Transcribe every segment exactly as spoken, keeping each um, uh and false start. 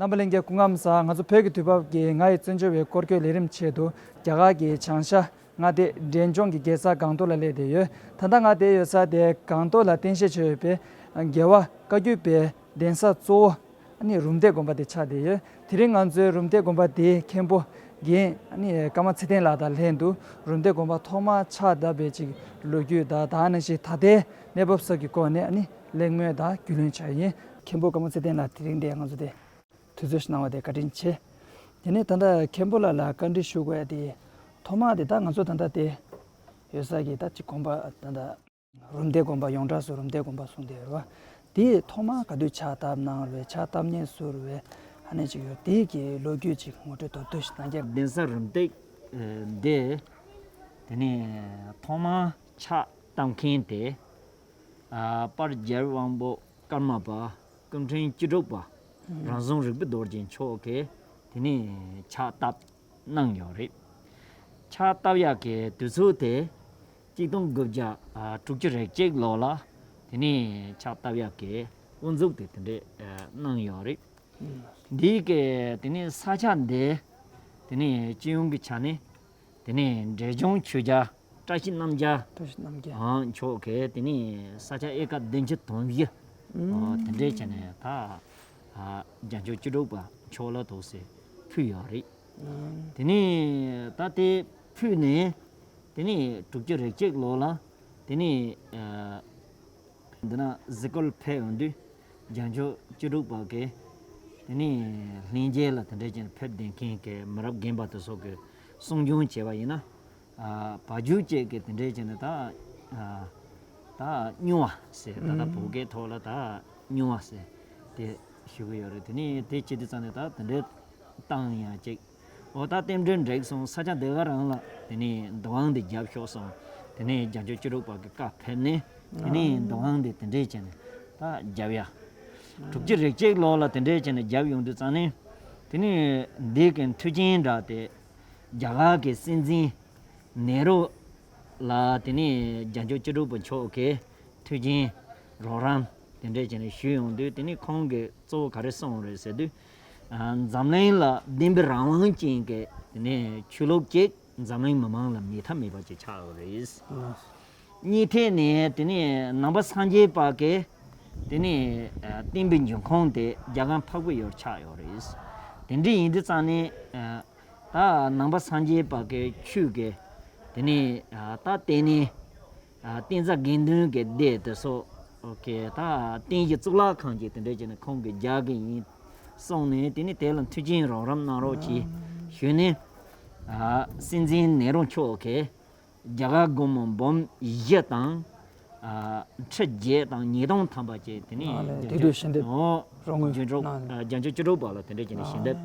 རྣམ་པ་ལྷན་རྒྱས་སྐུ་ཁམས་བཟང་། ང་ཚོ་བོད་ཀྱི་དུས་བབ་ཀྱི་ང་ཡི་བཙན་བྱོལ་བའི་སྐོར་སྐྱོད་ལས་རིམ་ཆེད་དུ་རྒྱ་གར་གྱི་བྱང་ཤར་མངའ་སྡེ་འབྲས་ལྗོངས་ཀྱི་རྒྱལ་ས་སྒང་ཏོག་ལ་སླེབས་བསྡད་ཡོད། ད་ལྟ་ང་བསྡད་ཡོད་ས་དེ་སྒང་ཏོག་ལ་རྟེན་གཞི་བྱས་ཡོད་པའི་རྒྱལ་བ་བཀའ་བརྒྱུད་པའི་གདན་ས་གཙོ་བོ་ཨ་ནི་རུམ་བཏེག་དགོན་པ་དེ་ཆགས་བསྡད་ཡོད། དེ་རིང་ང་ཚོའི་རུམ་བཏེག་དགོན་པ་དེའི་མཁན་པོ་རྒན་ཨ་ནི་ཀརྨ་ཚེ་བརྟན་ལགས་དང་ལྷན་དུ་རུམ་བཏེག་དགོན་པ་ཐོག་མར་ཕྱག་བཏབ་པའི་ཅིག་ལོ་རྒྱུས་དང་། ད་ནང་བཞིན་ད་ལྟའི་གནས་བབ་སོགས་ཀྱི་སྐོར་ནས་ཨ་ནི་གླེང་མོལ་དང་རྒྱུས་ལོན་བྱ་ཡི་ཡིན། མཁན་པོ་ཀརྨ་ཚེ་བརྟན་ལགས། དེ་རིང་འདིར་ང་ཚོ་དེ་དུས་ཚོད་གནང་བ་དེ་བཀའ་དྲིན་ཆེ། དེ་ནས་ད་ལྟ་མཁན་པོ་ལགས་ལ་བཀའ་འདྲི་ཞུ་དགོས་ཡ་དེ། ཐོག་མར་དེ་ད་ང་ཚོ་ད་ལྟ་དེ་ཡོད་ས་གི་ད་ཅིག་དགོན་པ་ད་ལྟ་རུམ་བཏེག་དགོན་པ། ཡོངས་གྲགས་སུ་རུམ་བཏེག་དགོན་པ་གསུངས་བསྡད་ཡོད་རེད་བ། དེ་ཐོག་མར་ག་དུས་ཕྱག་བཏབ་གནང་རེད། ཕྱག་བཏབ་མཁན་སུ་རེད། ཨ་ནི་ཅིག་ཡོད། དེ་གི་ལོ་རྒྱུས་ཅིག་ངོ་སྤྲོད་མདོར་བསྡུས་ཤིག་གནང་རྒྱུ། གདན་ས་རུམ་བཏེག་འདི་དེ་ནས་ཐོག་མར་ཕྱག་བཏབ་མཁན་དེ། ཨ། དཔལ་རྒྱལ་བའི་དབང་པོ་ཀརྨ་པ་སྐུ་ཕྲེང་བཅུ་དྲུག་པ་རང་བྱུང་རིག་པའི་རྡོ་རྗེ་མཆོག་གིས་དེ་ནས་ཕྱག་བཏབ་གནང་ཡོད་རེད། ཕྱག་བཏབ་ཡག་གི་དུས་ཚོད་དེ་གཅིག་སྟོང་དགུ་བརྒྱ་དྲུག་ཅུ་རེ་གཅིག་ལོ་ལ་དེ་ནས་ཕྱག་བཏབ་ཡག་གི་དབུ་འཛུགས་དེ་དེ་འདྲས་གནང་ཡོད་རེད། འདིའི་གི་དེ་ནས་ས་ཆ་འདི་དེ་ནས་སྤྱི་ཡོངས་ཀྱི་ཆ་ནས་དེ་ནས་འབྲས་ལྗོངས་ཆོས་རྒྱལ་བཀྲ་ཤིས་རྣམ་རྒྱལ། བཀྲ་ཤིས་རྣམ་རྒྱལ། ཨ། མཆོག་གིས་དེ་ནས་ས་ཆ་ཨེ་ཀར་བདུན་ཅུ་དོན་བཞི། ཨ། དེ་འདྲས་བྱས་ནས་ད། ཨ། རྒྱལ་མཆོག་བཅུ་དྲུག་པ་མཆོག་ལ་འདུག་སེ་ཕུལ་ཡོད་རེད། དེ་ནས་ད་དེ་ཕུལ་ནས་དེ་ནས་དྲུག་ཅུ་རེ་གཅིག་ལོ་ལ་དེ་ནས། ཨ། འདི་ན་གཟིགས་སྐོར་ཕེབས་ཡོང་དུས་རྒྱལ་མཆོག་བཅུ་དྲུག་པ་གིས་དེ་ནས་ལྷན་རྒྱས་ལ་དེ་འདྲས་ཀྱི་ཕེབས་བསྡད་མཁན་གྱི་མི་རབས་རྒན་པ་དེ་ཚོ་གིས་གསུང་ཆོས་བྱས་པ་ཡིན་ན། ཨ། བ་རྒྱུད་བཅས་ཀྱི་དེ་འདྲས་བྱས་ནས་ད། ཨ། ད་སྨྱུང་བ་ཟེར། ད་ལྟ་བོད་སྐད་ཐོག་ལ་ད་སྨྱུང་བ་ཟེར་དེ་ཞུ་གི་ཡོད་རེད། དེ་ནས་དེ་བྱེད་དུས་ཙམ་ནས་ད་དེ་འདྲས་བཏང་ཡ་ཅིག་འོ། ད་རྟེན་འབྲེལ་འགྲིག་སོང་། ས་ཆ་འདི་ག་རང་ལ་དེ་ནས་འདུ་ཁང་འདི་བརྒྱབ་ཤོག་གསུངས། དེ་ནས་རྒྱལ་མཆོག་བཅུ་དྲུག་པ་གི་བཀའ་ཕེབས་ནས་དེ་ནས་འདུ་ཁང་འདི་དེ་འདྲས་བྱས་ནས་ད་བརྒྱབ་ཡ། དྲུག་ཅུ་རེ་གཅིག་ལོ་ལ་དེ་འདྲས་བྱས་ནས་བརྒྱབ་ཡོང་དུས་ཙམ་ནས་དེ་ནས་འདི་གི་མཐུན་རྐྱེན་འདྲ་དེ། རྒྱ་གར་གྱི་སྲིད་འཛིན་ནེ་རུ་ལ་དེ་ནས་རྒྱལ་མཆོག་བཅུ་དྲུག་པ་མཆོག་གིས་མཐུན་རྐྱེན་རོགས་རམ་དེ་འདྲས་བྱས་ནས་ཞུས་ཡོང་དུས། དེ་ནས་ཁོང་གིས་གཙོ་བོ་ག་རེ་གསུངས་རེད་ཟེར་དུས། ཨ། འཛམ་གླིང་ལ་བདེན་པའི་རང་དབང་ཅན་གྱི་དེ་ནས་ཆོས་ལུགས་ཅིག་འཛམ་གླིང་མི་མང་ལ་མེད་ཐབས་མེད་པ་ཅིག་ཆགས་ཡོད་རེད། གཉིས་ཐད་ནས་དེ་ནས་ནང་པ་སངས་རྒྱས་པ་གི་དེ་ནས། ཨ། བསྟན་པའི་འབྱུང་ཁུངས་དེ་རྒྱ་གར་འཕགས་པའི་ཡུལ་ཆགས་ཡོད་རེད། དེ་འདྲ་ཡིན་དུས་ཙང་ནས། ཨ། ད་ནང་པ་སངས་རྒྱས་པ་གི་ཆོས་ཀྱི་དེ་ནས། ཨ། ད་ལྟེ་གནས། ཨ། བསྟན་རྩ་དགེ་འདུན་གྱི་སྡེ་དེ་ཚོ་གི་ད་རྟེན་གཞི་གཙུག་ལག་ཁང་ཅིག་དེ་འདྲ་བྱས་ནས་ཁོང་གིས་རྒྱག་གི་ཡིན་གསུངས་ནས། དེ་ནས་དེ་ལ་མཐུན་རྐྱེན་རོགས་རམ་གནང་རོགས་གྱིས་ཞུས་ནས། ཨ། སྲིད་འཛིན་ནེ་རུ་མཆོག་གིས་རྒྱ་གར་སྒོར་མོ་འབུམ་བཞི་དང་། ཨ། ཁྲི་བརྒྱད་དང་ཉིས་སྟོང་ཐམ་པ་བཅས་དེ་ནས། ཨ། ལས་དེ་དུས་ཞལ་འདེབས། ཨོ། རོགས་དངུལ་རྒྱུན་གྲོགས། གནང་། ཨ། རྒྱལ་མཆོག་བཅུ་དྲུག་པ་ལ་དེ་འདྲ་བྱས་ནས་ཞལ་འདེབས།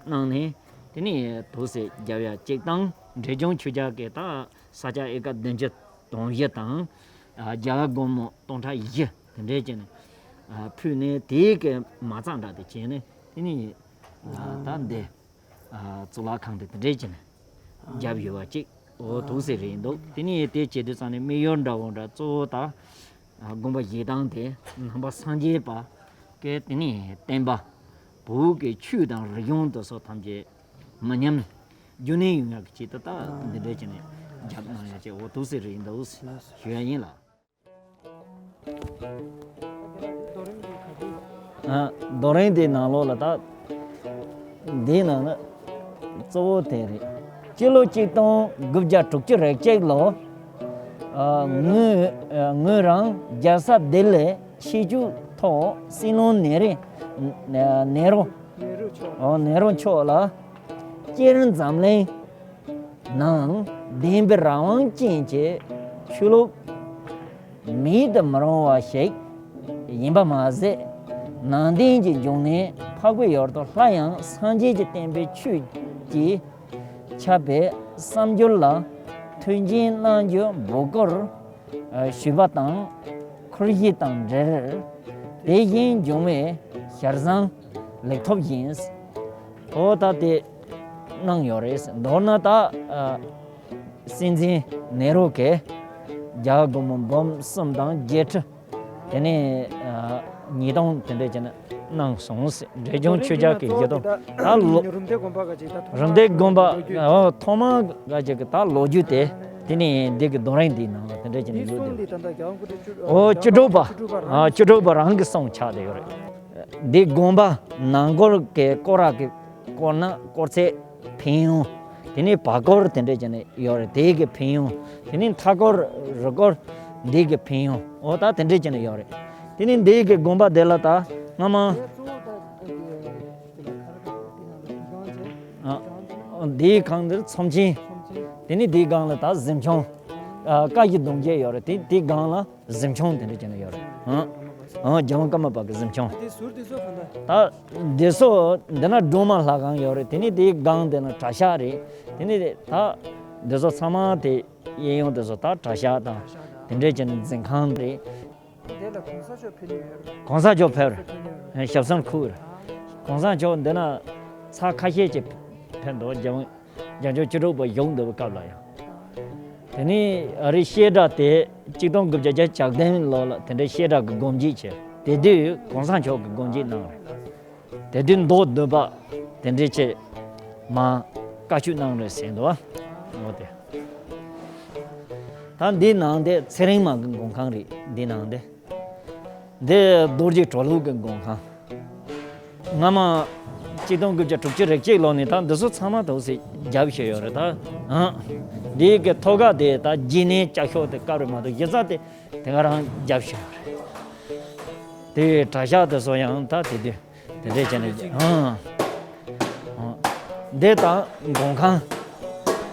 ཨ། གནང་ནས་དེ་ནས་འདུག་སེ་རྒྱབ་ཡ་གཅིག་དང་། འབྲས་ལྗོངས་ཆོས་རྒྱལ་གྱིས་ད་ས་ཆ་ཨེ་ཀར་བདུན་ཅུ་དོན་བཞི་དང་། ཨ། རྒྱ་གར་སྒོར་མོ་སྟོང་ཕྲག་བཞི་དེ་འདྲ་བྱས་ནས། ཨ། ཕུལ་ནས་དེའི་གི་མ་རྩ་འདྲ་དེ་བྱས་ནས་དེ་ནས། ཨ། ད་འདི། ཨ། གཙུག་ལག་ཁང་དེ་དེ་འདྲས་བྱས་ནས་བརྒྱབ་ཡོད་པ་ཅིག་འོ། འདུག་སེ་རེད་འདུག་དེ་ནས་དེ་བྱེད་དུས་ཙང་ནས་དམིགས་ཡུལ་འདྲ་བོ་འདྲ་གཙོ་བོ་ད། ཨ། དགོངས་པ་བཞེས་སྟངས་དེ་ནང་པ་སངས་རྒྱས་པ་གི་དེ་ནས་བསྟན་པ། བོད་ཀྱི་ཆོས་དང་རིག་གཞུང་དེ་ཚོ་ཐམས་ཅད་མི་ཉམས་རྒྱུན་གནས་ཡོང་ཡག་གི་ཆེད་དུ་ད་འདི་འདྲས་བྱས་ནས་བརྒྱབ་གནང་ཡ་ཅིག་འོ། འདུག་སེ་རེད་འདུག་ཞུ་ཡ་ཡིན་ལགས། ཨ། རྡོ་རིང་དེའི་ནང་ལོགས་ལ་ད་འདིའི་ནང་ན་གཙོ་བོ་དེ་རེད། སྤྱི་ལོ་གཅིག་སྟོང་དགུ་བརྒྱ་དྲུག་ཅུ་རེ་གཅིག་ལོ། ཨ། ངོས། ཨ། ངོས་རང་རྒྱལ་ས་ལྡི་ལི་ཕྱི་ཕྱོགས་ཐོག་སྲིད་བློན་ནེ་རི། ནེ་རུ། ཨོ། ནེ་རུ་མཆོག་ལ་སྤྱིར་འཛམ་གླིང་ནང་བདེན་པའི་རང་དབང་ཅན་གྱི་ཆོས་ལུགས་མེད་དུ་མི་རུང་བ་ཞིག་ཡིན་པ་མ་ཟད། ནང་བསྟན་གྱི་འབྱུང་གནས་འཕགས་པའི་ཡུལ་དུ་སླར་ཡང་སངས་རྒྱས་ཀྱི་བསྟན་པའི་ཆོས་ཀྱིས་ཁྱབ་པའི་གསར་འགྱུར་ལ་མཐུན་རྐྱེན་གནང་རྒྱུ་འབོད་སྐུལ་ཞུས་པ་དང་། འཁུར་གཞི་དང་འབྲེལ་དེ་བཞིན་འབྱུང་བའི་ཞལ་བཟང་ལེགས་ཐོབ་ཡིན། འོ། ད་དེ་གནང་ཡོད་རེད། མདོར་ན་ད། ཨ། སྲིད་འཛིན་ནེ་རུ་གིས་རྒྱ་གར་སྒོར་མོ་འབུམ་གསུམ་དང་བརྒྱད་ཁྲི། དེ་ནས། ཨ། ཉིས་སྟོང་དེ་འདྲས་བྱས་ནས་གནང་སོང་ཟེར། འབྲས་ལྗོངས་ཆོས་རྒྱལ་གྱི་ཡི་དམ་ད་ལོ། རུམ་བཏེག་དགོན་པ་ག་ཅིག་ད་ཐོག་རུམ་བཏེག་དགོན་པ་ལོ་རྒྱུས། ཨོ་ཐོག་མ་ག་ཅིག་གི་ད་ལོ་རྒྱུས་དེ། དེ་ནས་འདི་གི་རྡོ་རིང་འདིའི་ནང་ལ་དེ་འདྲས་བྱས་ནས་འདིའི་ཡོད་སྲུང་དེ། འདི་ད་ལྟ་རྒྱལ་དབང་སྐུ་ཕྲེང་བཅུ་ཨོ་བཅུ་དྲུག་པ། བཅུ་དྲུག་པ་རང་། ཨ་བཅུ་དྲུག་པ་རང་གི་སྲུང་ཆགས་བསྡད་ཡོད་རེད། འདི་དགོན་པ་ནང་སྐོར་གྱི་སྐོར་ར་གི་སྐོར་ན་སྐོར་ཚད་ཕན་ཡོན། དེ་ནས་བར་སྐོར་དེ་འདྲས་བྱས་ནས་ཡོད་རེད། དེའི་གི་ཕན་ཡོན། དེ་ནས་མཐའ་སྐོར་རི་སྐོར་འདིའི་གི་ཕན་ཡོན། འོ་ད་དེ་འདྲས་བྱས་ནས་ཡོད་རེད། དེ་ནས་འདིའི་གི་དགོན་པ་དེ་ལ་ད་སྔ་མ། ཨ་འདིའི་སྒང་འདིར་ཚོམས་ཆེན། དེ་ནས་འདིའི་སྒང་ལ་ད་གཟིམ་ཆུང་། ཨ་བཀའ་བཞི་སྡོམ་རྒྱས་ཡོད་རེད། དེ་དེའི་སྒང་ལ་གཟིམ་ཆུང་དེ་འདྲ་བྱས་ནས་ཡོད་རེད། ཨང་། ཨང་། རྒྱལ་དབང་ཀརྨ་པ་གི་གཟིམ་ཆུང་། དེ་ཟུར་དེ་ཚོ་གང་ལྟར། ད་འདི་ཚོ་འདི་ན་སྒྲོལ་མ་ལྷ་ཁང་ཡོད་རེད། དེ་ནས་དེའི་སྒང་དེ་ན་གྲྭ་ཤག་རེད། དེ་ནས་ད་འདི་ཚོ་ཚང་མ་དེ་གཡས་གཡོན་དེ་ཚོ་ད་གྲྭ་ཤག་དང་། དེ་འདྲས་བྱས་ནས་འཛིན་ཁང་རེད། དེ་ལ་གོང་ས་མཆོག་ཕེབས་མྱོང་ཡོད་རེད། གོང་ས་མཆོག་ཕེབས་རེད། ཕེབས་མྱོང་ཡོད་རེད། ཞབས་བསམ་ཁུག་རེད། གོང་ས་མཆོག་འདི་ན་ཚར་ཁ་ཤས་ཅིག་ཕེབས་འདུག་རྒྱལ་དབང་། རྒྱལ་མཆོག་བཅུ་དྲུག་པ་བཞུགས་འདུག་པའི་སྐབས་ལ་ཡང་། དེ་ནས་ཨ་རི་བཤད་གྲྭ་དེ་གཅིག་སྟོང་དགུ་བརྒྱ་བརྒྱད་ཅུ་གྱ་བདུན་ལོ་ལ་དེ་འདྲའི་བཤད་གྲྭ་གི་སྒོ་འབྱེད་བྱས། དེ་དུས་གོང་ས་མཆོག་གིས་སྒོ་འབྱེད་གནང་རེད། དེ་དུས་མདོ་སྡུད་པ་དེ་འདྲའི་ཆེད་མ་བཀའ་ཆོས་གནང་རེད་ཟེར་འདུག་འོ་དེ། ད་འདི་ནང་དེ་ཚེ་རིང་མ་གི་མགོན་ཁང་རེད། འདི་ནང་དེ། འདི་རྡོ་རྗེ་གྲོ་ལོད་ཀྱི་མགོན་ཁང་། སྔ་མ་གཅིག་སྟོང་དགུ་བརྒྱ་དྲུག་ཅུ་རེ་གཅིག་ལོ་ནས་ད་འདི་ཚོ་ཚང་མ་འདུག་སེ་བརྒྱབ་བཞག་ཡོད་རེད་ད། ཨང་། འདི་གི་ཐོག་ཁ་དེ་ད་རྗེས་ནས་ལྕགས་ཤོག་དེ་བཀབ་རེད་མ་གཏོགས་གཞི་རྩ་དེ་དེ་ག་རང་བརྒྱབ་བཞག་ཡོད་རེད། དེ་གྲྭ་ཤག་དེ་ཚོ་ཡང་ད་དེ་དུས་དེ་འདྲས་བྱས་ནས། ཨང་། ཨང་། འདི་ད་མགོན་ཁང་།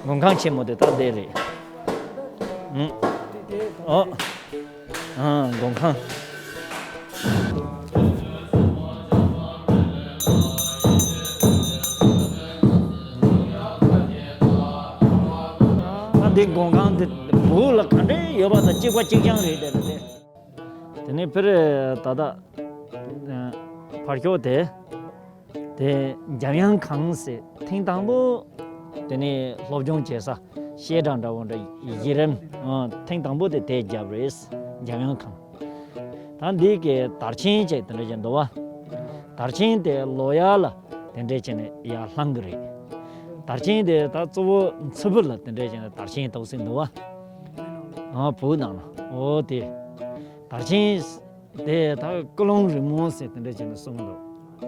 མགོན་ཁང་ཆེན་མོ་དེ་ད་འདི་རེད། ཨང་། ཨོ། ཨང་། མགོན་ཁང་། ཨ་འདི་མགོན་ཁང་དེ་སྦུག་ལ་ག་འདྲས་ཡོད་པ་དང་གཅིག་པ་གཅིག་རྐྱང་རེད་དེ་རེད་དེ། དེ་ནས་ཕེར་ད་ལྟ་ཕར་ཤོག་དེ། དེ་འཇམ་དབྱངས་ཁང་ཟེར་ཐེངས་དང་པོ་དེ་ནས་སློབ་སྦྱོང་བྱེད་ས་བཤད་གྲྭ་འདྲ་བོ་འདྲ་གཞི་རིམ་ཨ་ཐེངས་དང་པོ་དེ་དེ་བརྒྱབ་རེད། འཇམ་དབྱངས་ཁང་། ད་འདི་གའི་དར་ཆེན་བྱས་དེ་འདྲ་བྱས་འདུག་བ། དར་ཆེན་དེ་ལོ་ཡར་ལ་དེ་འདྲ་བྱས་ནས་ཡར་ལྷུང་གི་རེད། དར་ཆེན་དེ་ད་གཙོ་བོ་མཚུར་ཕུ་ལ་དེ་འདྲ་བྱས་ནས་དར་ཆེན་འདུག་སེ་འདུག་བ། ཨ་བུ་ནང་ལ་འོ་དེ། དར་ཆེན་དེ་ད་ཀུན་སློང་རིང་མོ་ཟེར་དེ་འདྲ་བྱས་ནས་གསུངས་འདུག་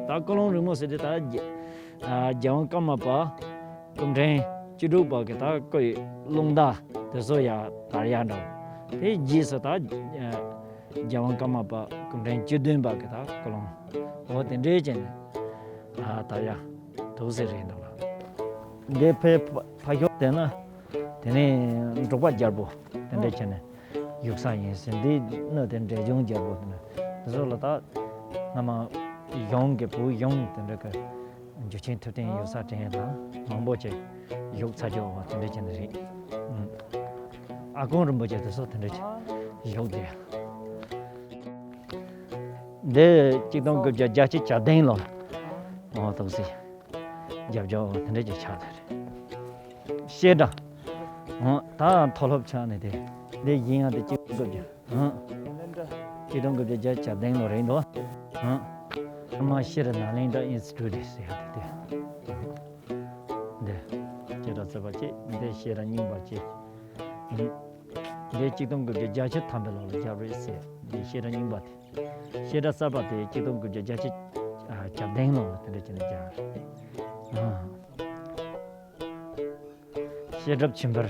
ད་ཀུན་སློང་རིང་མོ་ཟེར་དེ་ད་རྒྱ་ཨ་རྒྱལ་དབང་ཀརྨ་པ་སྐུ་ཕྲེང་བཅུ་དྲུག་པ་གི་ད་སྐུའི་རླུང་རྟ་དེ་ཚོ་ཡར་དར་ཡག་འདྲ་བོ། དེ་རྗེས་སུ་ད་ཨ་རྒྱལ་དབང་ཀརྨ་པ་སྐུ་ཕྲེང་བཅུ་བདུན་པ་གི་ད་ཀུན་སློང་འོ་དེ་འདྲའི་བྱས་ནས་ཨ་དར་ཡག་འདུག་ཟེར་རེད་འདུག་ལ། འདི་ཕའི་ཕ་ཕ་ཤོག་དེ་ན། དེ་ནས་འབྲོག་པ་རྒྱལ་པོ་དེ་འདྲ་བྱས་ནས་བཞུགས་ས་ཡིན་ཟེར། འདི་ནི་དེ་འབྲས་ལྗོངས་རྒྱལ་པོ་དེ་ཚོ་ལ་ད་སྔ་མ་གཞུང་གི་བོད་གཞུང་དེ་འདྲ་གི་འཇུ་ཆེན་ཐུབ་བསྟན་ཡོད་ས་དྲན་དང་མང་པོ་ཅིག་བཞུགས་ཚར་ཆོག་པ་དེ་འདྲ་བྱས་ནས་རེད། ཨ་དཀོན་རིན་པོ་ཆེ་དེ་ཚོ་དེ་འདྲ་ཅིག་བཞུགས་དེ། འདི་གཅིག་སྟོང་དགུ་བརྒྱ་བརྒྱད་ཅུ་གྱ་བདུན་ལོ། འོ་དུག་སེ། རྒྱབ་ལྗོངས་དེ་འདྲ་ཅིག་ཆགས་ཐལ། བཤད་གྲྭ། འོ་ད་མཐོ་སློབ་ཆགས་ནས་དེ། འདི་ཡིན་ཡང་དེ་གཅིག་སྟོང་དགུ་བརྒྱ། འོ། གཅིག་སྟོང་དགུ་བརྒྱ་བརྒྱད་ཅུ་གྱ་བདུན་ལོ་རེད་འདུག་འོ། ཨ་མ་ཤེས་རབ་ནཱ་ལེནྡྲ་ཨིན་སི་ཊི་ཊུཊ་ཟེར་ཡག་དེ་དེ། འདི། བཤད་གྲྭ་རྩ་བ་གཅིག་འདི་བཤད་གྲྭ་རྙིང་པ་གཅིག་འདི་གཅིག་སྟོང་དགུ་བརྒྱ་བརྒྱད་ཅུ་ཐམ་པའི་ལོ་ལ་བརྒྱབ་རེད་ཟེར། འདི་བཤད་གྲྭ་རྙིང་པ་དེ། བཤད་གྲྭ་གསར་པ་དེ་གཅིག་སྟོང་དགུ་བརྒྱ་བརྒྱད་ཅུ་གྱ་བདུན་ལོ་ལ་དེ་འདྲ་བྱས་ནས་བརྒྱབ་རེད། ཨ། བཤད་སྒྲུབ་ཆོས་འཕེལ།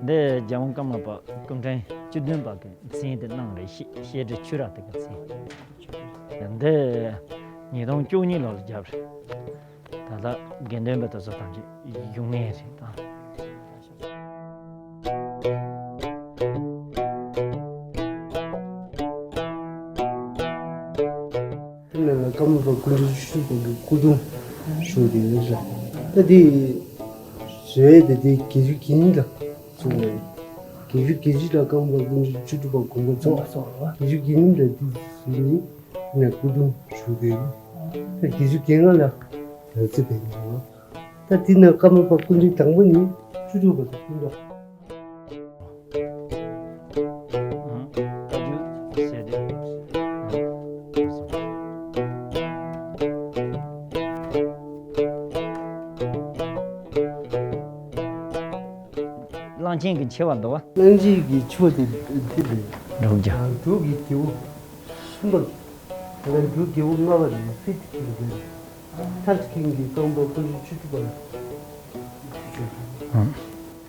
འདི་རྒྱལ་དབང་ཀརྨ་པ་སྐུ་ཕྲེང་བཅུ་བདུན་པ་གི་མཚན་དེ་གནང་རེད། བཤད་བཤད་སྒྲུབ་ཆོས་ར་དེ་གི་མཚན། འདི་ཉིས་སྟོང་བཅུ་གཉིས་ལོ་ལ་བརྒྱབ་རེད། ད་ལྟ་དགེ་འདུན་པ་དེ་ཚོ་ཐམས་ཅད་བཞུགས་གནས་རེད་ད། དེ་ནང་ལ་ཀརྨ་པ་སྐུ་ཕྲེང་བཅུ་དྲུག་པ་གི་སྐུ་གདུང་བཞུགས་ཏེ་ཡོད་ལ། ད་དེ་བཟོ་ཡས་དེ་དེ་དགེ་བཅུ་དགེ་གཉིས་ལ་གསུངས་ནས། དགེ་བཅུ་དགེ་གཅིག་ལ་ཀརྨ་པ་སྐུ་ཕྲེང་བཅུ་དྲུག་པ་དགོངས་པ་རྫོགས། དགེ་བཅུ་དགེ་གཉིས་ལ་དེ་བཟོས་ནས་ཡིན་ན་སྐུ་གདུང་བཞུགས་ཏེ་ཡོད། ད་དགེ་བཅུ་དགེ་ལྔ་ལ་ལག་རྩིས་པའི་ནང་ལ། ད་དེ་ན་ཀརྨ་པ་སྐུ་ཕྲེང་དང་པོ་ནི་བཅུ་དྲུག་པ་དང་སྤུན་ཟླ། ཨ། བཀའ་བརྒྱུད་ཟེར་ཏེ། ཨ། ཅན་གྱི་མཆེ་བ་འདུག་བ། གླང་ཆེན་གྱི་མཆེ་བ་དེ་འདི་རེད། འབྲུག་རྒྱ། འབྲུག་གི་རྒྱལ་པོ་གསུམ་པ། ད་འབྲུག་རྒྱལ་པོ་ལྔ་པ་རེད། ཚེ་ཆེན་རེད། ཐར་ཁིང་གི་རྐང་པ་ཀུན་གཞི་བཅུ་དྲུག་པ་ལ།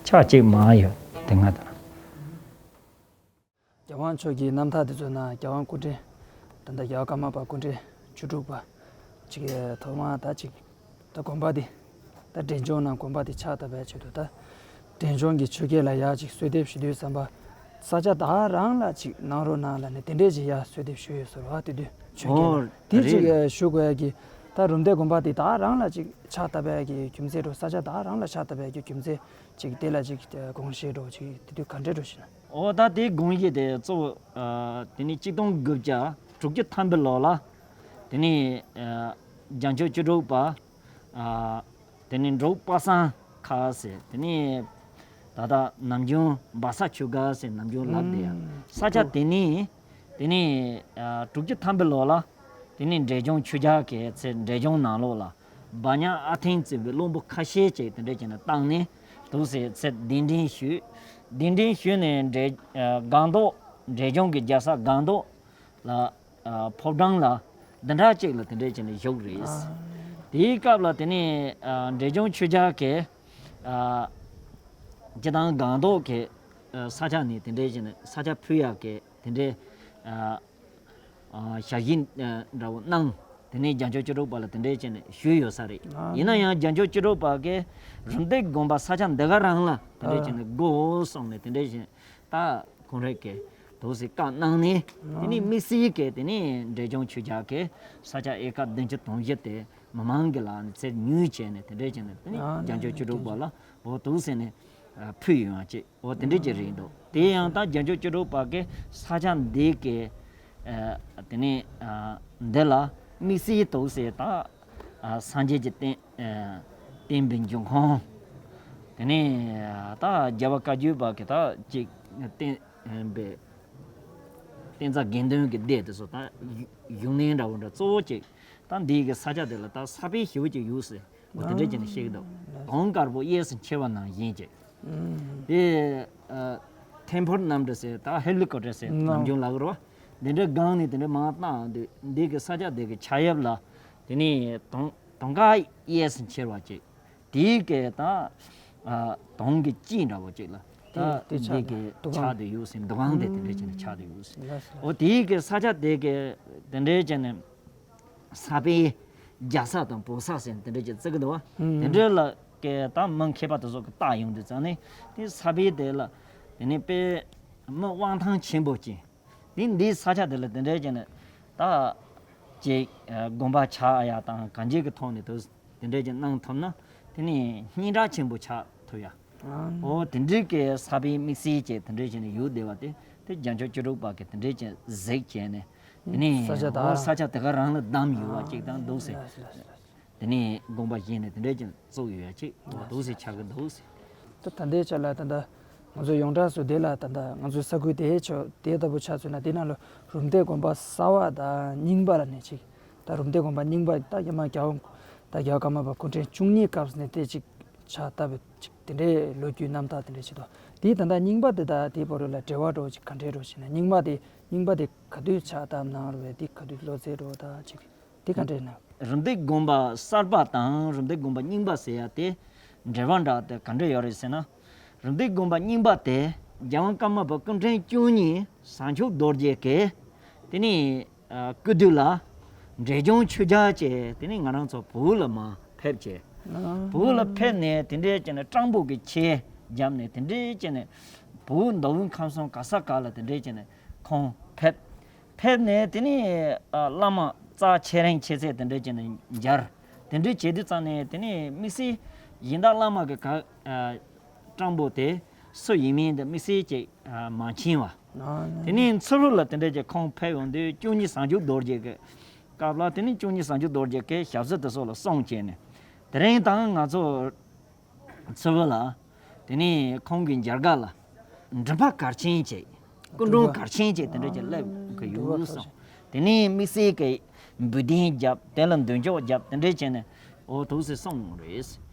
ཆ་གཅིག་མ་ཡོད་དེ་ང་དང་། རྒྱལ་དབང་མཆོག་གི་རྣམ་ཐར་དེ་ཚོའི་ནང་རྒྱལ་དབང་སྐུ་ཕྲེང་ད་ལྟ་རྒྱལ་བ་ཀརྨ་པ་སྐུ་ཕྲེང་བཅུ་དྲུག་པ་ཅིག་ཐོག་མ་ད་ཅིག་ད་དགོན་པ་འདི་ད་འབྲས་ལྗོངས་ནང་དགོན་པ་འདི་ཕྱག་བཏབ་པའི་ཆེད་དུ་ད་འབྲས་ལྗོངས་ཀྱི་ཆོས་སྐལ་ལ་ཡག་ཅིག་གསོལ་འདེབས་ཞུ་དུས་ཙམ་པ་ས་ཆ་ད་རང་ལ་ཅིག་གནང་རོགས་གནང་ལབ་ནས་དེ་འདྲས་ཅིག་ཡ་གསོལ་འདེབས་ཞུས་ཡོད་ཟེར་བ་དེ་དུས་ཆོས་སྐལ་ལ་དེ་ཅིག་ཞུ་དགོས་ཡ་གི་ད་རུམ་བཏེག་དགོན་པ་འདི་ད་རང་ལ་ཅིག་ཕྱག་བཏབ་པའི་གི་རྒྱུ་མཚན་འགྲོ་ས་ཆ་ད་རང་ལ་ཕྱག་བཏབ་པའི་གི་རྒྱུ་མཚན་ཅིག་དེ་ལ་ཅིག་དགོངས་བཞེས་འགྲོ་ཅིག་དེ་དུས་ག་འདྲས་འགྲོ་ཞེ་ན། ཨོ་ད་དེ་དགོངས་བཞེས་དེ་གཙོ་བོ་ཨ་དེ་ནི་གཅིག་སྟོང་དགུ་བརྒྱ་དྲུག་ཅུ་ཐམ་པའི་ལོ་ལ་དེ་ནི་ཨ་རྒྱལ་མཆོག་བཅུ་དྲུག་པ་ཨ་དེ་ནི་འབྲུག་པ་སངས་ཁ་ཟེར་དེ་ནི་ད་ལྟ་ནམ་རྒྱུན་སྦ་ས་ཆུ་སྒར་ཟེར་ནམ་རྒྱུན་ལབ་བསྡད་ཡ་ས་ཆ་དེ་ནི་དེ་ནི་ཨ་དྲུག་ཅུ་ཐམ་པའི་ལོ་ལ་དེ་ནི་འབྲས་ལྗོངས་ཆོས་རྒྱལ་གྱི་ཚེ་འབྲས་ལྗོངས་ནང་ལོགས་ལ། བ་ཉག་ཨ་ཐེན་བརྩི་བའི་བློན་པོ་ཁ་ཤས་ཅིག་དེ་འདྲ་བྱས་ནས་བཏང་ནས་འདུག་ཟེར་ཚེ་གདན་འདྲེན་ཞུས། གདན་འདྲེན་ཞུས་ནས་འབྲས་སྒང་ཏོག་འབྲས་ལྗོངས་ཀྱི་རྒྱལ་ས་སྒང་ཏོག་ལ་ཕོ་བྲང་ལ་འདི་འདྲ་ཅིག་ལ་དེ་འདྲ་བྱས་ནས་བཞུགས་རེད། དེའི་སྐབས་ལ་དེ་ནས་འབྲས་ལྗོངས་ཆོས་རྒྱལ་གྱིས་སྤྱི་བཏང་སྒང་ཏོག་གི་ས་ཆ་ནས་དེ་འདྲ་བྱས་ནས་ས་ཆ་ཕུལ་ཡག་གི་དེ་འདྲའི། ཞལ་བཞེས་འདྲ་བོ་གནང་། དེ་ནས་རྒྱལ་མཆོག་བཅུ་དྲུག་པ་ལ་དེ་འདྲའི་བྱས་ནས་ཞུས་ཡོད་ས་རེད། ཡིན་ན་ཡང་རྒྱལ་མཆོག་བཅུ་དྲུག་པ་གིས་རུམ་བཏེག་དགོན་པ་ས་ཆ་འདི་ག་རང་ལ་དེ་འདྲའི་བྱས་ནས་དགོས་གསུངས་ནས་དེ་འདྲའི་བྱས་ད་ཁོང་རང་གིས་འདུག་སེ་བཀའ་གནང་ནས་དེ་ནས་དམིགས་བསལ་གྱིས་དེ་ནས་འབྲས་ལྗོངས་ཆོས་རྒྱལ་གྱིས་ས་ཆ་ཨེ་ཀར་བདུན་ཅུ་དོན་བཞི་དེ་མི་མང་གི་ལག་ནས་ཚུར་ཉོས་བྱས་ནས་དེ་འདྲའི་བྱས་ནས་དེ་ནས་རྒྱལ་མཆོག་བཅུ་དྲུག་པ་ལ་འོ་འདུག་སེ་ནས་ཕུལ་ཡོང་ཡ་ཅིག་འོ་དེ་འདྲ་ཅིག་རེད་འདུག་དེ་ཡང་ད་རྒྱལ་མཆོག་བཅུ་དྲུག་པ་གིས་ས་ཆ་འདི་གི་ཨ་དེ་ནས་ཨ་འདི་ལ་དམིགས་བསལ་འདུག་སེ་ད་ཨ་སངས་རྒྱས་ཀྱི་བསྟན་ཨ་བསྟན་པའི་འབྱུང་ཁུངས། དེ་ནས་ད་རྒྱལ་བ་བཀའ་བརྒྱུད་པ་གི་ད་ཅིག་བསྟན་པའི་བསྟན་རྩ་དགེ་འདུན་གྱི་སྡེ་དེ་ཚོ་ད་བཞུགས་གནས་འདྲ་བོ་འདྲ་གཙོ་བོ་ཅིག་ད་འདི་གི་ས་ཆ་དེ་ལ་ད་ས་པཎ་ཞེ་པོ་ཅིག་ཡོད་ཟེར། འོ་དེ་འདྲ་བྱས་ནས་བཤད་ཀྱི་འདུག་དོང་དཀར་པོ་གཡས་སུ་འཁྱིལ་བ་ནང་བཞིན་བྱས། དེ་ཐེམ་ཕོར་གནམ་གྲུ་ཟེར་ད་ཧེ་ལི་ཀོབ་ཊར་ཟེར་ནམ་རྒྱུན་ལབ་ཀྱི་རེད་བ། འདི་འདྲའི་སྒང་ནས་དེ་འདྲའི་མར་བཏང་དུས་འདི་གི་ས་ཆ་དེ་གི་ཆགས་ཡབ་ལ་དེ་ནས་དོང་དོང་དཀར་གཡས་སུ་འཁྱིལ་བ་ཅིག་དེའི་གི་ད་དོང་གི་དཀྱིལ་འདྲ་བོ་ཅིག་ལ་ད་འདི་གི་ཆགས་བསྡད་ཡོད་ཟེར། འདུ་ཁང་དེ་དེ་འདྲ་བྱས་ནས་ཆགས་བསྡད་ཡོད་ཟེར། འོ་དེའི་གི་ས་ཆ་དེ་གི་དེ་འདྲའི་བྱས་ནས། ས་པཎ་རྒྱ་ས་དང་བོད་ས་ཟེར་དེ་འདྲ་ཅིག་བརྩི་གི་འདུག་བ། དེ་འདྲ་ལ་ཀའི་ད་མི་མཁས་པ་དེ་ཚོ་གི་བལྟ་ཡོང་དུས་ཙང་ནས་དེ་ས་པཎ་དེ་ལ་དེ་ནས་དཔེ་མི་དབང་ཐང་ཆེན་པོ་ཅིག་དེ་འདིའི་ས་ཆ་དེ་ལ་དེ་འདྲ་ཅིག་ནས་ད་ཅིག་དགོན་པ་ཆགས་ཡ་དང་གང་ཅིའི་གི་ཐོག་ནས་དེ་དེ་འདྲ་ཅིག་གནང་ཐུབ་ན་དེ་ནས་སྙན་གྲགས་ཆེན་པོ་ཆགས་ཐུབ་ཡ། འོ་དེ་འདྲའི་གི་ས་པཎ་དམིགས་བསལ་གྱི་དེ་འདྲའི་བྱས་ནས་ཡོད་བསྡད་པ་དེ་དེ་རྒྱལ་མཆོག་བཅུ་དྲུག་པ་གི་དེ་འདྲའི་བྱས་གཟིགས་བྱས་ནས་དེ་ནས་ས་ཆ་དག་འོ་ས་ཆ་དེ་ག་རང་ལ་བདམས་ཡོད་པ་ཅིག་དང་འདུག་ཟེར། དེ་ནས་དགོན་པ་བཞེངས་ནས་དེ་འདྲའི་བྱས་བཙུགས་ཡོད་ཡ་ཅིག་འོ་འདུག་ཟེར་ཆགས་ཀྱི་འདུག་ཟེར། ད་ད་ལྟའི་ཆ་ལ་ད་ལྟ་ང་ཚོ་ཡོངས་གྲགས་སུ་དེ་ལ་ད་ལྟ་ང་ཚོའི་ས་ཁུལ་དེའི་ཆོ་དེ་ལྟ་བུ་ཆ་མཚོན་ན་དེ་ནང་ལ་རུམ་བཏེག་དགོན་པ་གསར་བ་དང་རྙིང་པ་ལ་ནས་ཅིག་ད་རུམ་བཏེག་དགོན་པ་རྙིང་པ་ད་ཡ་མ་རྒྱལ་བ་ད་རྒྱལ་བ་ཀརྨ་པ་སྐུ་ཕྲེང་བཅུ་གཉིས་སྐབས་ནས་དེ་ཅིག་ཕྱག་བཏབ་པའི་ཅིག་དེ་འདྲའི་ལོ་རྒྱུས་རྣམ་ཐར་དེ་འདྲ་ཞིག་འདུག་དེའི་ད་ལྟ་རྙིང་པ་དེ་དང་དེའི་བར་ལ་འབྲེལ་བ་འདྲ་བོ་ཅིག་ག་འདྲའི་འདྲ་བོ་ཞིག་ན་རྙིང་པ་དེ་རྙིང་པ་དེ་ག་དུས་ཕྱག་བཏབ་གནང་རུང་བས་དེ་ག་དུས་ལོ་ཚད་འདྲ་བོ་དང་ཅིག་དེ་ག་འདྲ་ཡིན་ན། རུམ་བཏེག་དགོན་པ་གསར་པ་དང་རུམ་བཏེག་དགོན་པ་རྙིང་པ་ཟེར་ཡ་དེ་འབྲེལ་བ་འདྲ་དེ་ག་འདྲ་ཡོད་རེད་ཟེར་ན། རུམ་བཏེག་དགོན་པ་རྙིང་པ་དེ་རྒྱལ་དབང་ཀརྨ་པ་སྐུ་ཕྲེང་བཅུ་གཉིས་བྱང་ཆུབ་རྡོ་རྗེ་གིས་དེ་ནས་སྐུ་དུས་ལ་འབྲས་ལྗོངས་ཆོས་རྒྱལ་བྱས་དེ་ནས་ང་རང་ཚོ་བོད་ལ་མར་ཕེབས་བྱས། བོད་ལ་ཕེབས་ནས་དེ་འདྲའི་བྱས་ནས་སྤྲང་པོ་གི་ཆས་བརྒྱབ་ནས་དེ་འདྲའི་བྱས་ནས་བོད་མདོ་དབུས་ཁམས་གསུམ་ག་ས་ག་ལ་དེ་འདྲའི་བྱས་ནས་ཁོང་ཕེབས། ཕེབས་ནས་དེ་ནས་ཨ་བླ་མ་རྩ་ཆེ་རིང་ཆེ་ཚད་དེ་འདྲ་བྱས་ནས་མཇལ། དེ་འདྲ་བྱེད་དུས་ཙམ་ནས་དེ་ནས་དམིགས་བསལ་གཞན་དག་བླ་མ་གི་ག་ཨ་སྤྲང་པོ་དེ་སུ་ཡིན་མིན་དེ་དམིགས་བསལ་ཅིག་ཨ་མ་མཁྱེན་པ། དེ་ནས་མཚུར་ཕུ་ལ་དེ་འདྲ་ཅིག་ཁོང་ཕེབས་ཡོང་དུས་བཅུ་གཉིས་བྱང་ཆུབ་རྡོ་རྗེ་གི་སྐབས་ལ་དེ་ནས་བཅུ་གཉིས་བྱང་ཆུབ་རྡོ་རྗེ་གི་ཞབས་སོར་དེ་ཚོ་ལ་གསུངས་བྱས་ནས་དེ་རིང་ད་ང་ཚོ། ཚུར་ཕུ་ལ། དེ་ནས་ཁོང་གི་མཇལ་ཁ་ལ། མགྲིན་པ་གར་ཆེན་བྱས། སྐུ་མགྲོན་གར་ཆེན་བྱས་དེ་འདྲ་ཅིག་སླེབས་ཀྱི་ཡོད་གསུངས། དེ་ནས་དམིགས་བསལ་གྱི་འབུལ་གདན་བརྒྱབ་དེ་ལ་མདུན་ཅོག་བརྒྱབ་དེ་འདྲ་བྱས་ནས་འོ་འདུག་སེ་གསུངས་རེད།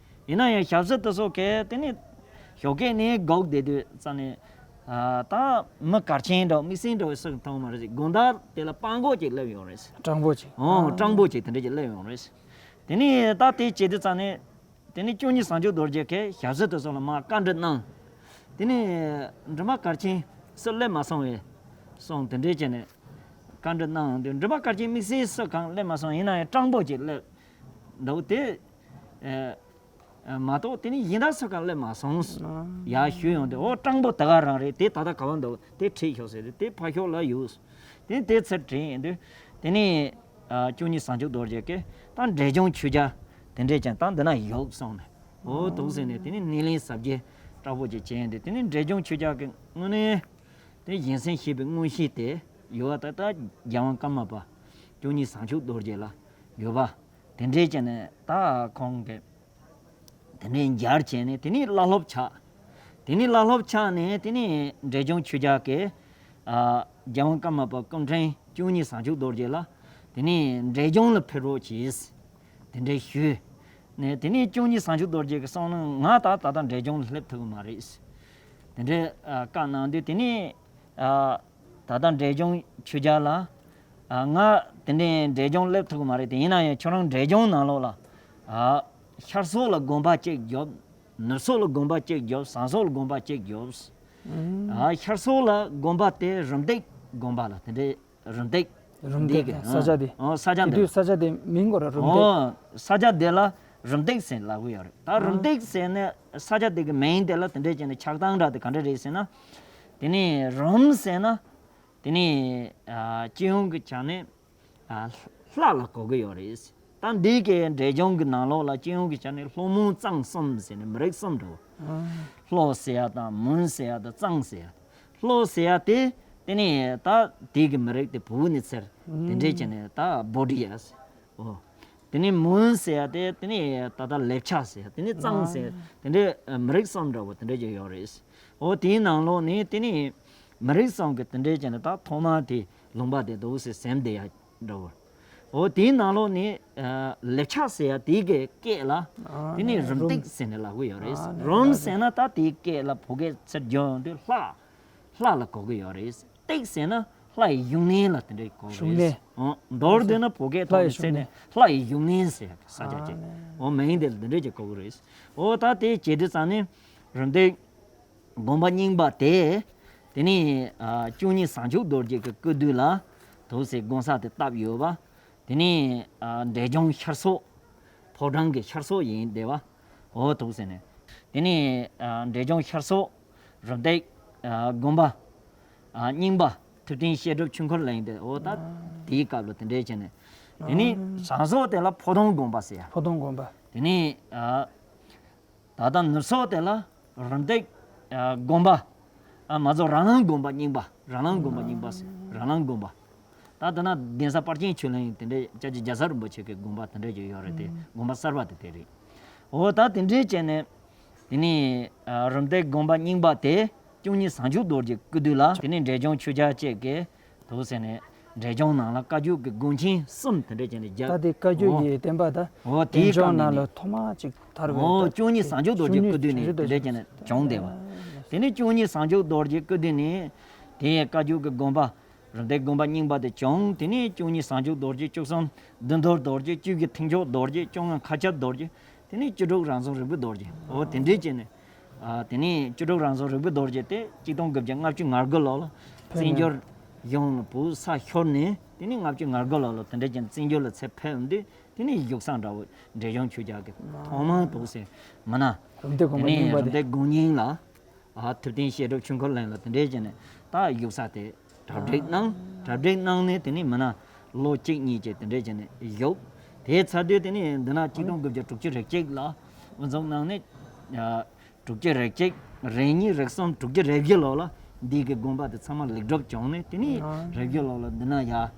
ཡིན་ན་ཡང་ཞབས་སོར་དེ་ཚོ་གས་དེ་ནས་ ཞོགས་ཀས་ནས་སྒུག་བསྡད་དུས་ཙ་ནས། ཨ། ད་མི་གལ་ཆེན་འདྲ་བོ་དམིགས་བསལ་འདྲ་བོ་སུ་མཐོང་མ་རེད། དགོང་དག་དེ་ལ་སྤྲང་པོ་ཅིག་སླེབས་ཡོང་རེད། སྤྲང་པོ་ཅིག་ཨོ། སྤྲང་པོ་ཅིག་དེ་འདྲ་ཅིག་སླེབས་ཡོང་རེད། དེ་ནས་ད་དེ་བྱེད་དུས་ཙ་ནས། དེ་ནས་བཅུ་གཉིས་ཟངས་ཆུ་རྡོ་རྗེ་གིས་ཞབས་སོར་དེ་ཚོ་ལ་མར་བཀའ་འདྲི་གནང་། དེ་ནས་མགྲིན་པ་གལ་ཆེན་སུ་སླེབས་མ་སོང་བས། སོང་། དེ་འདྲའི་བྱས་ནས་བཀའ་འདྲི་གནང་དུས། མགྲིན་པ་གལ་ཆེན་དམིགས་བསལ་སུ་གང་སླེབས་མ་སོང་། ཡིན་ན་ཡང་སྤྲང་པོ་ཅིག་སླེབས་འདུག་དེ། ཨ། མ་གཏོགས་དེ་ནས་གཞན་དག་སུ་གང་སླེབས་མ་སོང་། ཡར་ཞུས་ཡོང་དུས། ཨོ། སྤྲང་པོ་དེ་ག་རང་རེད། དེ་ད་ལྟ་ག་པར་འདུག་དེ་ཁྲིད་ཤོག་ཟེར་དུས། དེ་ཕར་ཕྱོགས་ལ་ཡོད། དེ་དེ་ཚུར་དྲན་དུས། དེ་ནས། ཨ། བཅུ་གཉིས་ཟངས་ཆུ་རྡོ་རྗེ་གིས་ད་འབྲས་ལྗོངས་ཆོས་རྒྱལ་དེ་འདྲས་ཀྱང་ད་འདི་ན་ཡོད་གསུངས་ནས། འོ། འདུག་ཟེར་ནས། དེ་ནས་སྣེ་ལེན་གཟབ་རྒྱས་དྲག་པོ་ཅིག་བྱས་ཡོང་དུས། དེ་ནས་འབྲས་ལྗོངས་ཆོས་རྒྱལ་གྱི་དངོས་གནས་དེ་གཞན་སེམས་ཤེས་པའི་མངོན་ཤེས་དེ་ཡོད་པ། ད་ལྟ་རྒྱལ་དབང་ཀརྨ་པ་བཅུ་གཉིས་ཟངས་ཆུ་རྡོ་རྗེ་ལ་ཡོད་པ། དེ་འདྲས་བྱས་ནས་ད་ཁོང་གིས་དེ་འདྲའི་མཇལ་བྱས་ནས། དེ་ནས་བླ་སློབ་ཆགས། དེ་ནས་བླ་སློབ་ཆགས་ནས། དེ་ནས་འབྲས་ལྗོངས་ཆོས་རྒྱལ་གྱིས། ཨ། རྒྱལ་དབང་ཀརྨ་པ་སྐུ་ཕྲེང་བཅུ་གཉིས་ཟངས་ཆུ་རྡོ་རྗེ་ལ། དེ་ནས་འབྲས་ལྗོངས་ལ་ཕེབས་རོགས་གྱིས། དེ་འདྲའི་ཞུས་ནས། དེ་ནས་བཅུ་གཉིས་ཟངས་ཆུ་རྡོ་རྗེ་གིས་གསུངས་ནས། ང་ད་ད་ལྟ་འབྲས་ལྗོངས་ལ་སླེབས་ཐུབ་ཀྱི་མ་རེད། དེ་འདྲའི། ཨ། བཀའ་གནང་དུས། དེ་ནས། ཨ། ད་ལྟ་འབྲས་ལྗོངས་ཆོས་རྒྱལ་ལ། ཨ། ང་དེ་འདྲའི་འབྲས་ལྗོངས་སླེབས་ཐུབ་ཀྱི་མ་རེད། དེ་ཡིན་ན་ཡང་ཁྱོད་རང་འབྲས་ལྗོངས་ནང་ལོགས་ལ། ཨ། ཤར་སོག་ལ་དགོན་པ་གཅིག་རྒྱོབ། ནུབ་སོག་ལ་དགོན་པ་གཅིག་རྒྱོབ། ཟངས་སོག་ལ་དགོན་པ་གཅིག་རྒྱོབ། ཨ། ཤར་སོག་ལ་དགོན་པ་དེ་རུམ་བཏེག་དགོན་པ་ལ། དེ་འདྲའི་རུམ་བཏེག་རུམ་བཏེག་འདི་གི། ས་ཆ་དེ། ཨ། ས་ཆ་དེ་འདི། དུས་ས་ཆ་དེ་མིང་གོ་ར་རུམ་བཏེག་ཨོ། ས་ཆ་དེ་ལ་རུམ་བཏེག་ཟེར་ལབ་ཀྱི་ཡོད་རེད། ད་རུམ་བཏེག་ཟེར་ནས་ས་ཆ་དེ་གི་མིང་དེ་ལ་དེ་འདྲས་བྱས་ནས་ཆགས་སྟངས་འདྲ་དེ་ག་འདྲ་རེད་ཟེར་ན། དེ་ནས་རུམ་ཟེར་ན། དེ་ནས། ཨ། སྤྱི་ཡོངས་ཀྱི་ཆ་ནས། ཨ། ལྷ་ལ་གོ་གི་ཡོད་རེད། ད་འདི་གའི་འབྲས་ལྗོངས་ཀྱི་ནང་ལོགས་ལ་སྤྱི་ཡོངས་ཀྱི་ཆ་ནས་ལྷོ་མོན་གཙང་གསུམ་ཟེར་ནས་མི་རིགས་གསུམ་འདུག་ལྷོ་ཟེར་ཡ་དང་། མོན་ཟེར་ཡ་དང་། གཙང་ཟེར་ཡ། ལྷོ་ཟེར་ཡ་དེ། དེ་ནས་ད་དེ་གི་མི་རིགས་དེ་བོད་ནས་ཚུར་དེ་འདྲས་བྱས་ནས་ད་བོ་ཌི་ཡ་ཟེར། ཨོ། དེ་ནས་མོན་ཟེར་ཡ་དེ། དེ་ནས་ད་ལྟ་ལེབ་ཆ་ཟེར། དེ་ནས་གཙང་ཟེར། དེ་འདྲའི་མི་རིགས་གསུམ་འདྲ་བོ་དེ་འདྲས་ཅིག་ཡོད་རེད། ཨོ། དེའི་ནང་ལོགས་ནས་དེ་ནས་མི་རིགས་གསུམ་གི་དེ་འདྲས་བྱས་ནས་ད་ཐོག་མ་དེ་ལུང་པ་དེ་འདུག་སེ་ཟིན་བསྡད་ཡ་འདྲ་བོ། ཨོ། དེའི་ནང་ལོགས་ནས། ཨ། ལེབ་ཆ་ཟེར་ཡ་དེ་གི་སྐད་ལ། ཨ། དེ་ནས་རུམ་རུམ་བཏེག་ཟེར་ནས་ལབ་ཀྱི་ཡོད་རེད། ཨ། རུམ་ཟེར་ན་ད་དེའི་སྐད་ལ་བོད་སྐད་ཚུར་བསྒྱུར་ཡོང་དུས་ལྷ། ལྷ་ལ་གོ་གི་ཡོད་རེད། བཏེག་ཟེར་ན་ལྷ་ཡི་བཞུགས་གནས་ལ་དེ་འདྲའི་གོ་གི་རེད། བཞུགས་གནས། ཨོ། མདོར་བསྡུས་ན་བོད་སྐད་ཐོག་ནས་བཤད་ན་ལྷ་ཡི་བཞུགས་གནས་ཟེར་ས་ཆ་ཅིག་ཨ། ཨོ། མིང་དེ་ལ་དེ་འདྲ་ཅིག་གོ་གི་རེད། ཨོ། ད་དེ་བྱེད་དུས་ཙང་ནས་རུམ་བཏེག་དགོན་པ་རྙིང་པ་དེ། དེ་ནས། ཨ། བཅུ་གཉིས་ཟངས་ཆུ་རྡོ་རྗེ་གི་སྐུ་དུས་ལ་འདུག་སེ་དགོན་ས་དེ་བཏབ་ཡོད་པ། དེ་ནས། ཨ། འབྲས་ལྗོངས་ཤར་སོག་ཕོ་བྲང་གི་ཤར་སོག་ཡིན་བསྡད་པ། འོ། འདུག་སེ་ནས། དེ་ནས། ཨ། འབྲས་ལྗོངས་ཤར་སོག་རུམ་བཏེག་ཨ། དགོན་པ། ཨ། རྙིང་པ་ཐུབ་བསྟན་བཤད་སྒྲུབ་ཆོས་འཁོར་གླིང་དེ། འོ། ད་དེའི་སྐབས་ལ་དེ་འདྲས་བྱས་ནས། དེ་ནས་ཟངས་སོག་དེ་ལ་ཕོ་བྲང་དགོན་པ་ཟེར་ཡ། ཕོ་བྲང་དགོན་པ། དེ་ནས། ཨ། ད་ལྟ་ནུབ་སོག་དེ་ལ་རུམ་བཏེག་ཨ། དགོན་པ། ཨ། མ་གཏོགས་ར་ལང་དགོན་པ་རྙིང་པ། ར་ལང་དགོན་པ་རྙིང་པ་ཟེར། ར་ལང་དགོན་པ། ད་ལྟ་ན་གདན་ས་དཔལ་ཆེན་ཆོས་གླིང་དེ་འདྲའི་སྐྱབས་རྗེ་རྒྱལ་ཚབ་རིན་པོ་ཆེ་གི་དགོན་པ་དེ་འདྲ་ཅིག་ཡོད་རེད་དེ། དགོན་པ་གསར་པ་དེ་དེ་རེད། འོ། ད་དེ་འདྲའི་བྱས་ནས། དེ་ནས། ཨ། རུམ་བཏེག་དགོན་པ་རྙིང་པ་དེ་བཅུ་གཉིས་ཟངས་ཆུ་རྡོ་རྗེ་སྐུ་དུས་ལ། དེ་ནས་འབྲས་ལྗོངས་ཆོས་རྒྱལ་བཅས་ཀྱིས་འདུག་སེ་ནས་འབྲས་ལྗོངས་ནང་ལ་བཀའ་བརྒྱུད་ཀྱི་དགོན་ཆེན་གསུམ་དེ་འདྲ་བྱས་ནས་བརྒྱབ། ད་དེ་བཀའ་བརྒྱུད་ཀྱི་བསྟན་པ་ད། འོ། དེའི་སྐབས་ནས་ནི། འབྲས་ལྗོངས་ནང་ལ་ཐོག་མ་ཅིག་དར་བའི། འོ། བཅུ་གཉིས་ཟངས་ཆུ་རྡོ་རྗེ་སྐུ་དུས་ནས་དེ་འདྲ་བྱས་ནས་བྱུང་བསྡད་པ། དེ་ནས་བཅུ་གཉིས་ཟངས་ཆུ་རྡོ་རྗེ་སྐུ་དུས་ནས་དེའི་བཀའ་བརྒྱུད་ཀྱི་དགོན་པ། རུམ་བཏེག་དགོན་པ་རྙིང་པ་དེ་བྱུང་། དེ་ནས་བཅུ་གཉིས་ཟངས་ཆུ་རྡོ་རྗེ། བཅུ་གསུམ་བདུད་འདུལ་རྡོ་རྗེ། བཅུ་བཞི་མཐིང་ཆོག་རྡོ་རྗེ། བཅོ་ལྔ་མཁའ་ཁྱབ་རྡོ་རྗེ། དེ་ནས་བཅུ་དྲུག་རང་བྱུང་རིག་པའི་རྡོ་རྗེ། འོ། དེ་འདྲས་བྱས་ནས། ཨ། དེ་ནས་བཅུ་དྲུག་རང་བྱུང་རིག་པའི་རྡོ་རྗེ་དེ་གཅིག་སྟོང་དགུ་བརྒྱ་ལྔ་བཅུ་ང་དགུ་ལོ་ལ་ཕེབས་ནས། བཙན་བྱོལ་ཡོངས་ལ་བོད་ས་ཤོར་ནས། དེ་ནས་ལྔ་བཅུ་ང་དགུ་ལོ་ལ་དེ་འདྲས་བྱས་ནས་བཙན་བྱོལ་ལ་ཚུར་ཕེབས་འོང་དུས། དེ་ནས་བཞུགས་ས་འདྲ་བོ་འབྲས་ལྗོངས་ཆོས་རྒྱལ་གྱི་ཐོག་མར་འདུག་སེ་མི་ན། རུམ་བཏེག་དགོན་པ་རྙིང་པ་དེ། དེ་ནས་རུམ་བཏེག་དགོན་རྙིང་ལ། ཨ། ཐུབ་བསྟན་བཤད་སྒྲུབ་ཆོས་འཁོར་གླིང་ལ་དེ་འདྲས་བྱས་ནས་ད་བཞུགས་ས་དེ་གྲ་སྒྲིག་གནང་། གྲ་སྒྲིག་གནང་ནས་དེ་ནས་མི་ན་ལོ་གཅིག་གཉིས་ཀྱི་དེ་འདྲས་བྱས་ནས་བཞུགས། དེ་ཚར་དུས་དེ་ནས་འདི་ན་གཅིག་སྟོང་དགུ་བརྒྱ་དྲུག་ཅུ་རེ་གཅིག་ལ་དབུ་འཛུགས་གནང་ནས། ཨ། དྲུག་ཅུ་རེ་གཅིག་རེ་གཉིས། རེ་གསུམ། དྲུག་ཅུ་རེ་བཞི་ལོ་ལ་འདི་གི་དགོན་པ་དེ་ཚང་མ་ལེགས་གྲུབ་བྱུང་ནས། དེ་ནས་རེ་བཞི་ལོ་ལ་འདི་ན་ཡར་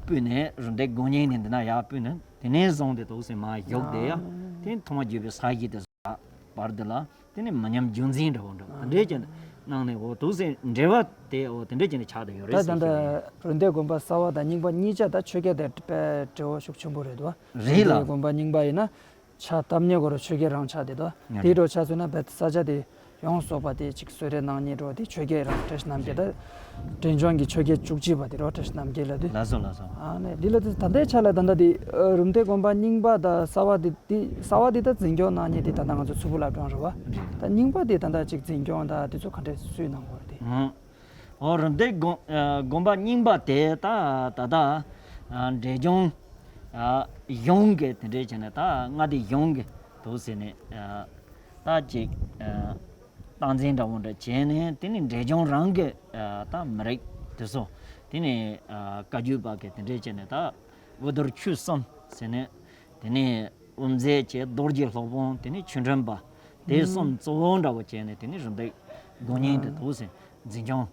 སྤོས་ནས། རུམ་བཏེག་དགོན་རྙིང་ནས་འདི་ན་ཡར་སྤོས་ནས། དེ་ནས་བཟུང་སྟེ་འདུག་སེ་མར་བཞུགས་བསྡད་ཡ། དེ་ཐོག་མར་བརྒྱུད་པའི་ས་གཞི་དེ། བར་དུ་ལ་དེ་ནས་མི་ཉམས་རྒྱུན་འཛིན་འདྲ་བོ་འདྲ་བོ་དེ་འདྲས་ཀྱི་གནང་ནས། འོ། འདུག་སེ་འབྲེལ་བ་དེ། འོ། དེ་འདྲས་ཀྱི་ནས་ཆགས་བསྡད་ཡོད་རེད་ཟེར། ད་ལྟ་རུམ་བཏེག་དགོན་པ་གསར་པ་དང་རྙིང་པ་གཉིས་ཆ་ད་ཆོས་རྒྱལ་དེ་དཔེ་འབྲེལ་བ་ཤུགས་ཆེན་པོ་རེད་འདུག་རེད་ལ། རུམ་བཏེག་དགོན་པ་རྙིང་པ་ཡིན་ན་ཆ་བཏབ་ཉེ་གོ་རུ་ཆོས་རྒྱལ་རང་ཆགས་བསྡད་འདུག་དེ་འདྲ་ཆ་མཚོན་ན་བེད་ས་ཆ་དེ། ཡོངས་རྫོགས་པ་དེ་ཅིག་གསོལ་རས་གནང་མཁན་འགྲོ་དེ་ཆོས་རྒྱལ་རང་བཀྲ་ཤིས་རྣམ་རྒྱལ་དང་འབྲས་ལྗོངས་ཀྱི་ཆོས་རྒྱལ་བཅུ་གཅིག་པ་དེ་རོ། བཀྲ་ཤིས་རྣམ་རྒྱལ་ལ་དུས། ལགས་སོ་ལགས་སོ། ཨ་ནི་འདི་ལ་དེ་ད་ལྟའི་ཆ་ལ་ད་ལྟ་དེ་ཨ་རུམ་བཏེག་དགོན་པ་རྙིང་པ་དང་གསར་བ་དེ་དེ་གསར་བ་དེ་ད་འཛིན་སྐྱོང་གནང་མཁན་དེ་ད་ལྟ་ང་ཚོ་མཚུར་ཕུ་བླ་བྲང་རེད་བ། རེད། ད་རྙིང་པ་དེ་ད་ལྟ་ཅིག་འཛིན་སྐྱོང་དང་དེ་ཚོ་ག་འདྲས་སུས་གནང་དགོས་རེད་དེ། ཨང་། ཨོ་རུམ་བཏེག་དགོན་ཨ་དགོན་པ་རྙིང་པ་དེ་ད་ད་ལྟ་ཨ་འབྲས་ལྗོངས་ཨ་གཞུང་གི་དེ་འདྲས་བྱས་ནས་ད་མངའ་སྡེ་གཞུང་གི་འདུག་ཟེར་ནས་ཨ་ད་ཅིག་ཨ་སྟངས་འཛིན་འདྲ་བོ་འདྲ་བྱས་ནས། དེ་ནི་འབྲས་ལྗོངས་རང་གི་ཨ་ད་མི་རིགས་དེ་ཚོ། དེ་ནི་ཨ་བཀའ་བརྒྱུད་པ་གི་དེ་འདྲས་བྱས་ནས་ད་དབུ་རྡོར་ཆོས་གསུམ་ཟེར་ནས། དེ་ནི་དབུ་མཛད་བྱས་རྡོ་རྗེ་སློབ་དཔོན། དེ་ནི་ཆོས་སྒྲོན་པ། དེ་གསུམ་གཙོ་བོ་འདྲ་བོ་བྱས་ནས། དེ་ནི་རུམ་བཏེག་དགོན་རྙིང་དེ་འདུག་ཟེར། འཛིན་སྐྱོང་།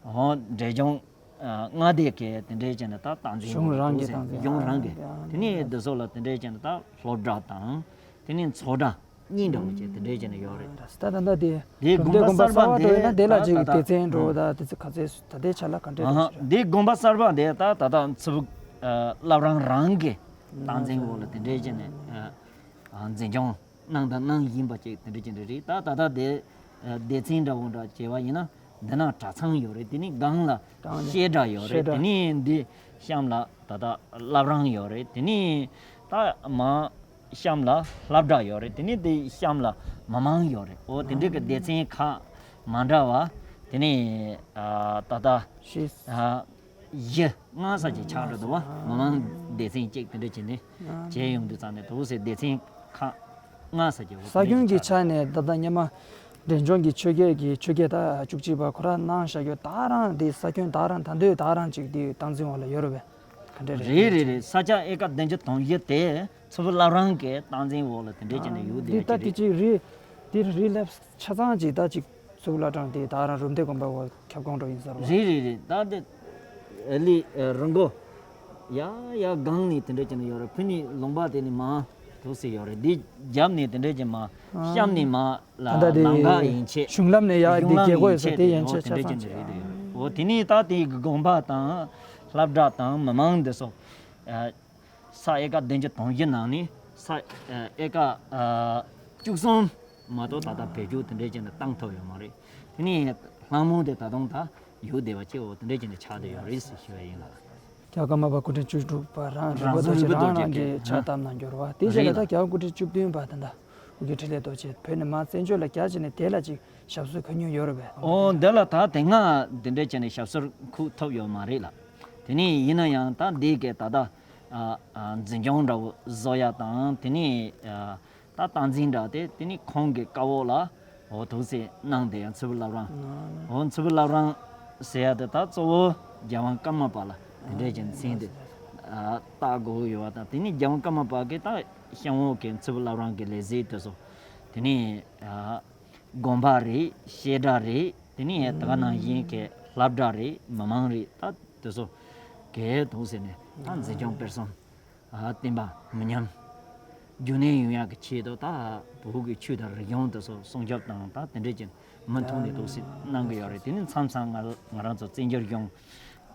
འོ་འབྲས་ལྗོངས་ཨ་མངའ་སྡེ་གི་དེ་འདྲས་བྱས་ནས་ད་སྟངས་འཛིན་གཞུང་རང་གི་སྟངས་འཛིན། གཞུང་རང་གི། ཡང་དེ་ནས་འདི་ཚོ་ལ་དེ་འདྲས་བྱས་ནས་ད་སློབ་གྲྭ་དང་། དེ་ནས་ཚོགས་གྲྭ་གཉིས་འདྲ་བོ་བྱས་དེ་འདྲས་བྱས་ནས་ཡོད་རེད། ད་ད་ལྟ་དེ་དེའི་དགོན་པ་གསར་པ་འགྲོ་ཡིན་ན་དེ་ལ་ད་ཅིག་ད་སྡེ་ཚན་འགྲོ། ད་དེ་ཚོ་ག་ཚོད་ད་ལྟའི་ཆ་ལ་ག་འདྲས་རེད་ཟེར། དེའི་དགོན་པ་གསར་པ་དེ་ད་ད་ལྟ་མཚུར་ཕུ་ཨ་བླ་བྲང་རང་གི་སྟངས་འཛིན་འོག་ལ་དེ་འདྲས་བྱས་ནས་ཨ་འཛིན་སྐྱོང་གནང་དང་གནང་བཞིན་པ་ཅིག་དེ་འདྲ་ཅིག་འདྲ་རེད། ད་ད་ལྟ་དེ་སྡེ་ཚན་འདྲ་བོ་འདྲ་བྱས་པ་ཡིན་ན། འདི་ན་གྲྭ་ཚང་ཡོད་རེད། དེ་ནི་སྒང་ལ་སྒང་ལ་བཤད་གྲྭ་ཡོད་རེད། བཤད་གྲྭ། དེ་ནི་འདི་གཤམ་ལ་ད་ལྟ་བླ་བྲང་ཡོད་རེད། དེ་ནི་ད་མ་གཤམ་ལ་སློབ་གྲྭ་ཡོད་རེད། དེ་ནི་འདི་གཤམ་ལ་མི་མང་ཡོད་རེད། འོ་དེ་འདྲའི་གི་སྡེ་ཚན་ཁག་མ་འདྲ་བ་དེ་ནི་ཨ་ད་ལྟ་ཤེས། ཨ་བཞི་ལྔ་ཙམ་ཅིག་ཆགས་འགྲོ་འདུག་བ། མི་མང་སྡེ་ཚན་གཅིག་དེ་འདྲ་བྱས་ནས་བྱས་ཡོང་དུས་ཙང་ནས། དེ་འདྲ་བྱས་སྡེ་ཚན་ཁག་ལྔ་ཙམ་ཅིག་འོ་ས་ཁྱོན་གྱི་ཆ་ནས་ད་ལྟ་སྔོན་མ་འབྲས་ལྗོངས་ཀྱི་ཆོས་རྒྱལ་གྱི་ཆོས་རྒྱལ་ད་བཅུ་གཅིག་པ་ཁོ་རང་གནང་བཞག་རྒྱུ་ད་རང་དེ་ས་ཁྱོན་ད་རང་ད་འདོད་ད་རང་ཅིག་དེ་སྟངས་འཛིན་འོག་ལ་ཡོད་རེད་པས། ག་འདྲ་རེད། རེད་རེད་རེད། ས་ཆ་ཨེ་ཀ་བདུན་ཅུ་དོན་བཞི་དེ་མཚུར་ཕུ་བླ་བྲང་གི་སྟངས་འཛིན་འོག་ལ་དེ་འདྲས་བྱས་ནས་ཡོད་བསྡད་ཡ་ཅིག་རེད། འདི་ད་དེ་ཅིག་རི་དེ་རི་ལེབ་ཆ་ཚང་ཅིག་ད་ཅིག་མཚུར་ཕུ་བླ་བྲང་དེ་ད་རང་རུམ་བཏེག་དགོན་པ་བ་ཁྱབ་ཁོངས་འགྲོ་ཡིན་ས་རེད་བ། རེད་རེད་རེད། ད་དེ་ཨ་ལི་ཨ་རི་མགོ་ཡ་ཡ་སྒང་ནས་དེ་འདྲ་བྱས་ནས་ཡོད་རེད། ཕུ་ནི་ལུང་པ་དེ་ནི་མ་འདུག་སེ་ཡོད་རེད། འདི་རྒྱབ་ནས་དེ་འདྲ་བྱས་མ་ཨ་གཤམ་ནས་མ་ལ་ད་ལྟ་དེ་ལམ་ཁ་ཡན་ཆད། གཞུང་ལམ་ནས་ཡར་གཞུང་འདི་ལམ་རྒྱལ་སྒོ་ཡན་ཡོད་ས་ཆད་དེ་དེ་ཡན་འོ་ཆད་དེ་ཆ་འདྲ་ཚང་བྱས་ནས་ཅིག་རེད་དེ་ཡོད་རེད། འོ་དེ་ནས་ད་དེ་གི་དགོན་པ་དང་སློབ་གྲྭ་དང་མི་མང་འདི་ཚོ་ཨ་ས་ཨེ་ཀ་བདུན་ཅུ་དོན་བཞི་ནང་ནས་ས་ཨ་ཨེ་ཀ་ཨ་བཅུ་གསུམ་མ་གཏོགས་ད་ལྟ་བེད་སྤྱོད་དེ་འདྲས་བྱས་ནས་བཏང་ཐུབ་ཡོད་མ་རེད། དེ་ནས་ལྷ་མོ་དེ་ད་དུང་ད་ཡོད་བསྡད་པ་ཅིག་འོ་དེ་འདྲས་བྱས་ནས་ཆགས་བསྡད་ཡོད་རེད་ཟེར་ཞུ་བ་ཡིན་ལགས། རྒྱལ་བ་ཀརྨ་པ་སྐུ་ཕྲེང་བཅུ་དྲུག་པ་རང་རིན་པོ་རྡོ་རྗེ་རང་རང་གིས་ཕྱག་བཏབ་གནང་རྒྱུ་རེད་བ། དེ་རྗེས་ལ་ད་རྒྱལ་བ་སྐུ་ཕྲེང་བཅུ་བདུན་པ་ད་ལྟ་ཨོ་རྒྱན་འཕྲིན་ལས་རྡོ་རྗེ་བོད་ནས་མར་བཙན་བྱོལ་ལ་རྒྱ་ཆེ་ནས་དེ་ལ་ཅིག་ཞབས་སོར་འཁོད་མྱོང་ཡོད་རེད་པས། ཨོ་འདི་ལ་ད་དེ་སྔ་འདི་འདྲས་བྱས་ནས་ཞབས་སོར་འཁོད་ཐུབ་ཡོད་མ་རེད་ལགས། དེ་ནས་ཡིན་ན་ཡང་ད་འདི་གའི་ད་ལྟ་ཨ་ཨ་འཛིན་སྐྱོང་འདྲ་བོ་བཟོ་ཡ་དང་། དེ་ནས་ཨ་ད་སྟངས་འཛིན་འདྲ་དེ་དེ་ནས་ཁོང་གི་བཀའ་འོག་ལ་འོ་འདུག་སེ་གནང་བསྡད་ཡ་མཚུར་ཕུ་བླ་བྲང་། འོ་མཚུར་ཕུ་བླ་བྲང་ཟེར་ཡ་དེ་ད་གཙོ་བོ་རྒྱལ་དབང་ཀརྨ་པ་ལ་དེ་འདྲས་ཀྱི་མཚན་དེ་ཨ་བཏགས་དགོས་ཡོད་པ་དང་། དེ་ནས་རྒྱལ་དབང་ཀརྨ་པ་གིས་ད་གཤམ་འོག་གི་མཚུར་ཕུ་བླ་བྲང་གི་ལས་གཟིགས་དེ་ཚོ། དེ་ནས་ཨ་དགོན་པ་རེད། བཤད་གྲྭ་རེད། དེ་ནས་ད་ག་ནང་བཞིན་གྱི་སློབ་གྲྭ་རེད། མི་མང་རེད། ད་དེ་ཚོ་གས་འདུག་ཟེར་ནས་ད་འཛིན་སྐྱོང་སྤེལ་གསུམ་ཨ་བསྟན་པ་མི་ཉམས་རྒྱུན་གནས་ཡོང་ཡག་གི་ཆེད་དུ་ད་བོད་ཀྱི་ཆོས་དང་རིག་གཞུང་དེ་ཚོ་སྲུང་སྐྱོབ་དང་ད་དེ་འདྲས་ཀྱི་མུ་མཐུད་ནས་འདུག་སེ་གནང་གི་ཡོད་རེད། དེ་ནས་མཚམས་མཚམས་ང་ང་རང་ཚོ་བཙན་བྱོལ་གཞུང་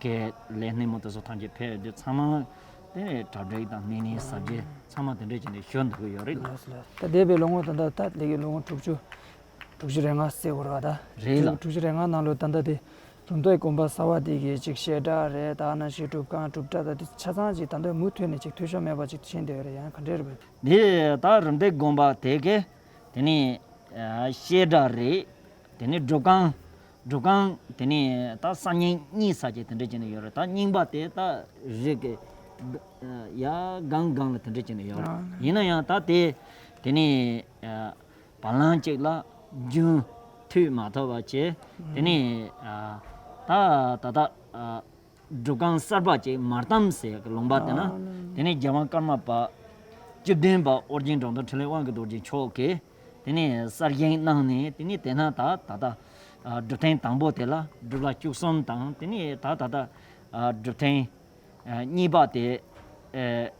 གི་ལས་སྣེ་མོ་དེ་ཚོ་ཐམས་ཅད་ཕེབས་དུས་ཚང་མ་དེ་ནས་གྲ་སྒྲིག་དང་སྣེ་ལེན་གཟབ་རྒྱས་ཚང་མ་དེ་འདྲས་བྱས་ནས་ཞུ་འདུག་གི་ཡོད་རེད། ལགས་སོ་ལགས་སོ། ད་འདས་པའི་ལོ་ངོ་ད་ལྟ་ད་ལས་ཀའི་ལོ་ངོ་དྲུག་ཅུ་དྲུག་ཅུ་རེ་ལྔ་ཟེར་དགོས་རེད་བ། ད་རེད་ལགས། དྲུག་ཅུ་རེ་ལྔ་ནང་ལོ་ད་ལྟ་དེ་རུམ་བཏེག་དགོན་པ་གསར་པ་དེ་གི་ཅིག་བཤད་གྲྭ་རེད། ད་ནང་བཞིན་སྒྲུབ་ཁང་སྒྲུབ་གྲྭ་ད་དེ་ཆ་ཚང་ཅིག་ད་ལྟ་མུ་མཐུད་ནས་ཅིག་འཐུས་ཤོར་མེད་པ་ཅིག་ཕྱིན་བསྡད་ཡོད་རེད། ཡང་ག་འདྲས་རེད་པས། འདི་ད་རུམ་བཏེག་དགོན་པ་དེ་གི་དེ་ནས་ཨ་བཤད་གྲྭ་རེད། དེ་ནས་སྒྲུབ་ཁང་། སྒྲུབ་ཁང་དེ་ནས་ད་གསར་རྙིང་གཉིས་ཙམ་ཅིག་དེ་འདྲས་བྱས་ནས་ཡོད་རེད། ད་རྙིང་པ་དེ་ད་རི་གི་ཡ་སྒང་སྒང་ལ་དེ་འདྲས་བྱས་ནས་ཡོད་རེད། ཡིན་ན་ཡང་ད་དེ་དེ་ནས་ཨ་བར་ལམ་གཅིག་ལ་རྒྱུན་མཐུད་མ་ཐུབ་པ་བྱས། དེ་ནས་ཨ་ད་ད་ད་ཨ་སྒྲུབ་ཁང་གསར་པ་ཅིག་མར་གཏམ་ཟེར་གི་ལུང་པ་དེ་ན། ཨ་དེ་ནས་རྒྱལ་དབང་ཀརྨ་པ་བཅུ་བདུན་པ་ཨོ་རྒྱན་འགྲོ་མདོ་འཕྲིན་ལས་དབང་གི་རྡོ་རྗེ་མཆོག་གིས་དེ་ནས་གསར་བཞེངས་གནང་ནས། དེ་ནས་དེ་ན་ད་ད་ལྟ་ཨ་སྒྲུབ་ཐེངས་དང་པོ་དེ་ལ་སྒྲུབ་བླ་བཅུ་གསུམ་དང་། དེ་ནས་ད་ད་ལྟ་ཨ་སྒྲུབ་ཐེངས་ཨ་གཉིས་པ་དེ་ཨེ་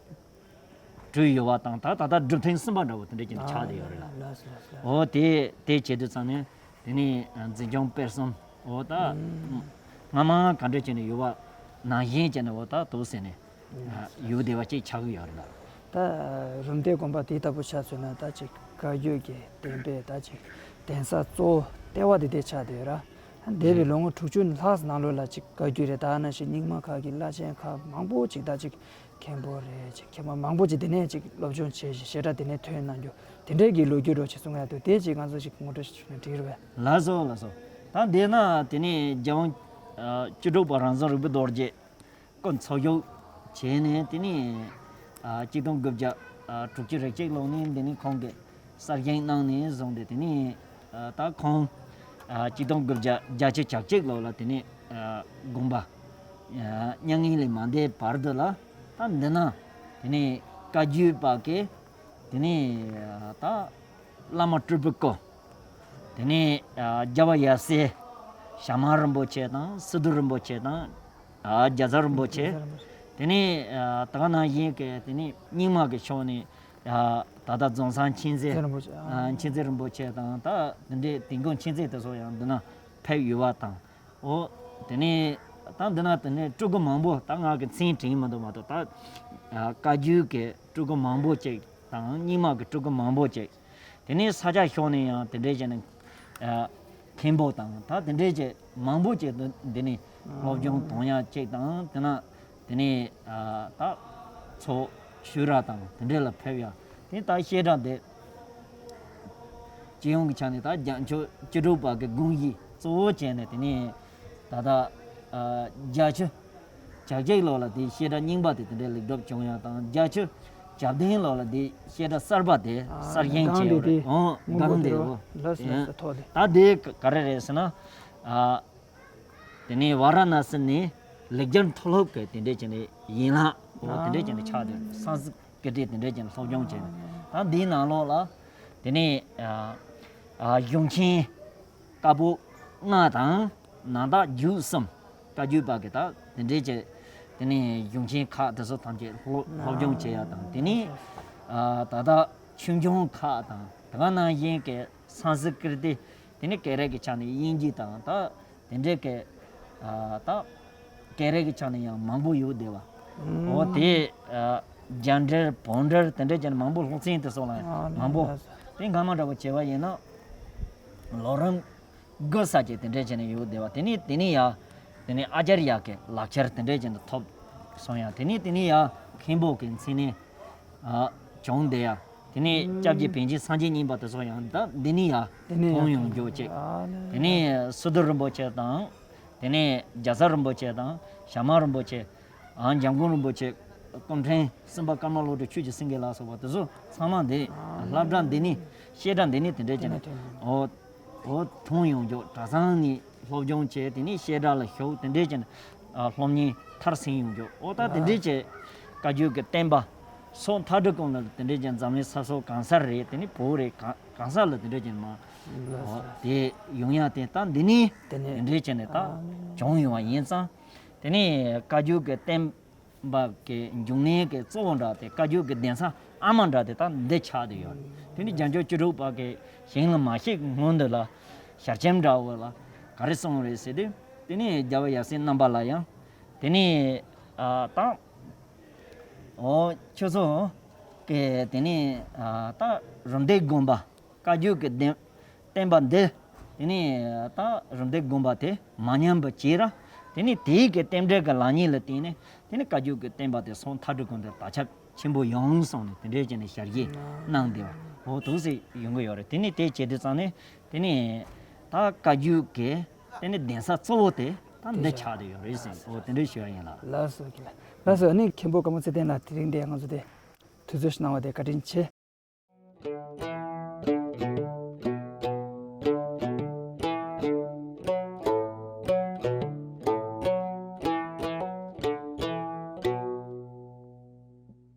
གྲུབ་ཡོད་པ་དང་། ད་ད་ལྟ་སྒྲུབ་ཐེངས་གསུམ་པ་འདྲ་བོ་དེ་འདྲ་ཅིག་ཆགས་བསྡད་ཡོད་རེད་ལགས། ལགས་སོ་ལགས་སོ། འོ་དེ་དེ་བྱེད་དུས་ཙང་ནས་དེ་ནས་འཛིན་སྐྱོང་སྤེལ་གསུམ་འོ་ད་སྔ་མ་ག་འདྲ་བྱས་ནས་ཡོད་པ་ནང་བཞིན་བྱས་ནས་འོ་ད་འདུག་སེ་ནས་ཡོད་བསྡད་པ་ཅིག་ཆགས་ཀྱི་ཡོད་རེད་ལགས། ད་རུམ་བཏེག་དགོན་པ་དེ་ལྟ་བུ་ཆ་མཚོན་ན་ད་ཅིག་བཀའ་བརྒྱུད་ཀྱི་བསྟན་པའི་ད་ཅིག་ གདན་ས་གཙོ་བོ་ལྟེ་བ་དེ་དེ་ཆགས་བསྡད་ཡོད་ར། འདས་པའི་ལོ་ངོ་དྲུག་ཅུ་ལྷག་ནང་ལོགས་ལ་ཅིག་བཀའ་བརྒྱུད་རེད། ད་ནང་བཞིན་རྙིང་མ་ཁག་གི་བླ་ཆེན་ཁག་མང་པོ་ཅིག་ད་ཅིག་མཁན་པོ་རེད། ཅིག་མཁས་པ་མང་པོ་ཅིག་དེ་ནས་ཅིག་སློབ་སྦྱོང་བྱས་ཤིང་བཤད་གྲྭ་དེ་ནས་ཐོན་གནང་རྒྱུ་དེ་འདྲས་ཀྱི་ལོ་རྒྱུས་རོ་ཅིག་གསུང་ཡ་འདུག་དེ་ཅིག་ང་ཚོ་ཅིག་ངོ་སྤྲོད་ཞུ་ན་འགྲིག་རེད་པས། ལགས་སོ་ལགས་སོ། ད་འདི་ན་དེ་ནས་རྒྱལ་དབང་ཨ་བཅུ་དྲུག་པ་རང་བྱུང་རིག་པའི་རྡོ་རྗེ་སྐུ་འཚོ་བཞུགས་བྱས་ནས། དེ་ནས་ཨ་གཅིག་སྟོང་དགུ་བརྒྱ་ཨ་དྲུག་ཅུ་རེ་གཅིག་ལོ་ནས་འདི་ནས་ཁོང་གིས་གསར་བཞེངས་གནང་ནས་བཟུང་སྟེ། དེ་ནས་ཨ་ད་ཁོང་ཨ་གཅིག་སྟོང་དགུ་བརྒྱ་བརྒྱད་ཅུ་གྱ་གཅིག་ལོ་ལ་དེ་ནས་ཨ་དགོངས་པ་ཨ་མྱ་ངན་ལས་མ་འདས་བར་དུ་ལ། ད་འདི་ན་དེ་ནས་བཀའ་བརྒྱུད་པ་གི་དེ་ནས་ཨ་ད་བླ་མ་སྤྲུལ་པའི་སྐུ། དེ་ནས་ཨ་རྒྱལ་བ་ཡབ་སྲས་ཞྭ་དམར་རིན་པོ་ཆེ་དང་། སི་ཏུ་རིན་པོ་ཆེ་དང་། ཨ་རྒྱ་ཚ་རིན་པོ་ཆེ། རྒྱ་ཚ་རིན་པོ་ཆེ། དེ་ནས་ཨ་ད་ག་ནང་བཞིན་གྱི་དེ་ནས་རྙིང་མ་གི་ཕྱོགས་ནས་ཨ་ད་ལྟ་རྫོང་སར་མཁྱེན་བརྩེ། མཁྱེན་བརྩེ་རིན་པོ་ཆེ། ཨ་ཨ་མཁྱེན་བརྩེ་རིན་པོ་ཆེ་དང་། ད་དེ་འདྲའི་དིལ་མགོ་མཁྱེན་བརྩེ་དེ་ཚོ་ཡང་འདི་ན་ཕེབས་ཡོད་པ་དང་། འོ་དེ་ནས་ད་འདི་ན་དེ་ནས་སྤྲུལ་སྐུ་མང་པོ། ད་ང་གི་མཚན་དྲན་མི་འདུག་མ་གཏོགས། ད་ཨ་བཀའ་བརྒྱུད་ཀྱི་སྤྲུལ་སྐུ་མང་པོ་ཅིག་དང་། རྙིང་མ་གི་སྤྲུལ་སྐུ་མང་པོ་ཅིག་དེ་ནས་ས་སྐྱ་ཕྱོགས་ནས་ཡང་དེ་འདྲས་བྱས་ནས་ཨ་མཁན་པོ་དང་། ད་དེ་འདྲས་ཀྱི་མང་པོ་ཅིག་འདི་འདི་ནས་སློབ་སྦྱོང་གཏོང་ཡ་ཅིག་དང་། དེ་ན་དེ་ནས་ཨ་ད་ཚོགས་ཞུ་ར་དང་དེ་འདྲས་ལ་ཕེབས་ཡ། དེ་ད་བཤད་གྲྭ་འདི་སྤྱི་ཡོངས་ཀྱི་ཆ་ནས་ད་རྒྱལ་མཆོག་བཅུ་དྲུག་པ་གི་དགོངས་གཞི་གཙོ་བོ་བྱས་ནས། དེ་ནས་ད་ལྟ་ཨ་བརྒྱད་ཅུ་གྱ་གཅིག་ལོ་ལ་དེ་བཤད་གྲྭ་རྙིང་པ་དེ་དེ་འདྲའི་ལེགས་གྲུབ་བྱུང་ཡ་དང་། བརྒྱད་ཅུ་གྱ་བདུན་ལོ་ལ་དེ་བཤད་གྲྭ་གསར་པ་དེ་ཨ་གསར་བཞེངས་སྒང་དེ་བྱས་ཡོད་རེད། དེ་ཨོ་སྔོན་པོ་སྒང་དེ་དེ་རོ། འོ་ལགས་སོ་ལགས་སོ། ཐོག་དེ་ད་དེ་ག་རེ་རེད་ཟེར་ན། ཨ་དེ་ནས་ཝཱ་ར་ཎ་སི་ནས་ལེགས་སྦྱར་མཐོ་སློབ་ཀྱི་དེ་འདྲའི་བྱས་ནས་ཡན་ལག་འོ་དེ་འདྲའི་བྱས་ནས་ཆགས་དེ། སཾ་སྐྲྀ་ཏ་དེ་འདྲའི་བྱས་ནས་སློབ་སྦྱོང་བྱས་ནས། ད་འདིའི་ནང་ལོགས་ལ་དེ་ནས་ཨ་ཨ་གཞུང་ཆེན་བཀའ་པོད་ལྔ་དང་། ནང་བརྟག་རྒྱུགས་གསུམ། བཀའ་བརྒྱུད་པ་གི་ད་དེ་འདྲའི་བྱས། དེ་ནས་གཞུང་ཆེན་ཁག་དེ་ཚོ་ཐམས་ཅད་སློབ་སློབ་སྦྱོང་བྱེད་ཡ་དང་། དེ་ནས་ཨ་ད་ལྟ་ཆོས་འབྱུང་ཁག་དང་། དེ་ག་ནང་བཞིན་གྱི་སཾ་སྐྲྀ་ཏ། དེ་ནས་སྐད་རིགས་ཀྱི་ཆ་ནས་དབྱིན་ཇི་དང་། ད་དེ་འདྲའི་གི་ཨ་ད་སྐད་རིགས་ཀྱི་ཆ་ནས་ཡང་མང་པོ་ཡོད་བསྡད་པ། འོ་དེ་ཨ་རྒྱ་འགྲེལ་བོད་འགྲེལ་དེ་འདྲའི་བྱས་ནས་མང་པོ། སློབ་ཚན་དེ་སོགས་ལ་ཡང་མང་པོ། དེ་སྔ་མ་འདྲ་བོ་བྱས་པ་ཡིན་ན་ལོ་རིམ་དགུ་ཙམ་ཅིག་དེ་འདྲའི་བྱས་ནས་ཡོད་བསྡད་པ། དེ་ནས་དེ་ནས་ཡ་དེ་ནས་ཨ་ཙརྱ་གི་ལག་ཁྱེར་དེ་འདྲའི་བྱས་ནས་ཐོབ་སོང་ཡ། དེ་ནས་དེ་ནས་ཡ་མཁན་པོ་གི་མཚན་གནས་ཨ་བྱུང་བསྡད་ཡ། དེ་ནས་སྐྱབས་རྗེ་པཎ་ཆེན་སངས་རྒྱས་གཉིས་པ་དེ་ཚོ་ཡང་ད་འདི་ནས་ཡ་དེ་ནས་ཡ་མཐོང་ཡོང་རྒྱུ་ཅིག་ཨ་ལེ། དེ་ནས་སི་ཏུ་རིན་པོ་ཆེ་དང་། དེ་ནས་རྒྱ་ཚ་རིན་པོ་ཆེ་དང་། ཞྭ་དམར་རིན་པོ་ཆེ། ཨ་འཇམ་མགོན་རིན་པོ་ཆེ། སྐུ་ཕྲེང་གསུམ་པ་ཀརྨ་བློ་གྲོས་ཆོས་ཀྱི་སེང་གེ་ལ་སོགས་པ་དེ་ཚོ་ཚང་མ་འདི་ཨ་སློབ་གྲྭ་འདི་ནས་བཤད་གྲྭ་འདི་ནས་དེ་འདྲའི་བྱས་ནས། དེ་ནས་དེ་འོ་འོ་མཐོང་ཡོང་རྒྱུ། གྲྭ་ཚང་ནས་སློབ་སྦྱོང་བྱས། དེ་ནས་བཤད་གྲྭ་ལ་ཞུགས། དེ་འདྲའི་བྱས་ནས་ཨ་སློབ་གཉེར་མཐར་ཕྱིན་ཡོང་རྒྱུ། འོ་ད་དེ་འདྲའི་བྱས་བཀའ་བརྒྱུད་ཀྱི་བསྟན་པ་སོགས་མཐའ་གྲུ་གང་ལ་དེ་འདྲའི་བྱས་འཛམ་གླིང་ས་ཕྱོགས་གང་སར་རེད། དེ་ནས་བོད་རེད། གང་གང་སར་ལ་དེ་འདྲའི་བྱས་མ་འོ་དེ་ཡོང་ཡ་དེ་ད་འདི་ནས་དེ་ནས་དེ་འདྲའི་བྱས་ནས་ད་ཨ་བྱུང་ཡོང་བ་ཡིན་ཙང་། དེ་ནས་བཀའ་བརྒྱུད་ཀྱི་བསྟན་པ་གི་འབྱུང་གནས་ཀྱི་གཙོ་བོ་འདྲ་དེ། བཀའ་བརྒྱུད་ཀྱི་གདན་ས་ཨ་མ་འདྲ་དེ་ད་འདི་ཆགས་བསྡད་ཡོད། དེ་ནི་རྒྱལ་མཆོག་བཅུ་དྲུག་པ་གི་ཞིང་ལ་མ་གཤེགས་སྔོན་དུ་ལ་ཞལ་ཆེམས་འདྲ་བོ་ལ་ག་རེ་གསུངས་རེད་ཟེར་དུས། དེ་ནི་རྒྱལ་བ་ཡབ་སྲས་རྣམ་པ་ལ་ཡང་དེ་ནི་ཨ་ད་འོ་ཁྱོད་ཚོ་གི་དེ་ནི་ཨ་ད་རུམ་བཏེག་དགོན་པ། བཀའ་བརྒྱུད་ཀྱི་བསྟན་བསྟན་པ་འདི། དེ་ནས་ད་རུམ་བཏེག་དགོན་པ་དེ་མ་ཉམས་པ་བྱས་ར། དེ་ནས་དེའི་གི་རྟེན་འབྲེལ་གྱི་ལག་གཉིས་ལ་བརྟེན་ནས། དེ་ནས་བཀའ་བརྒྱུད་ཀྱི་བསྟན་པ་དེ་སོགས་མཐའ་གྲུ་གང་དུ་དར་ཁྱབ་ཆེན་པོ་ཡོང་སོང་ནས། དེ་འདྲའི་བྱས་ནས་ཞལ་བཞེས་གནང་བསྡད་པ་འོ་འདུག་སེ་ཡོང་གི་ཡོད་རེད། དེ་ནས་དེ་བྱེད་དུས་ཙང་ནས་དེ་ནས་ད་བཀའ་བརྒྱུད་ཀྱི་དེ་ནས་གདན་ས་གཙོ་བོ་དེ་ད་འདི་ཆགས་བསྡད་ཡོད་རེད་ཟེར། འོ་དེ་འདྲའི་ཞུ་ཡ་ཡིན་ལགས། ལགས་སོ། ལགས་སོ། ཨ་ནི་མཁན་པོ་ཀརྨ་ཚེ་བརྟན་ལགས། དེ་རིང་འདི་ང་ཚོ་དེ་དུས་ཚོད་གནང་བ་དེ་བཀའ་དྲིན་ཆེ།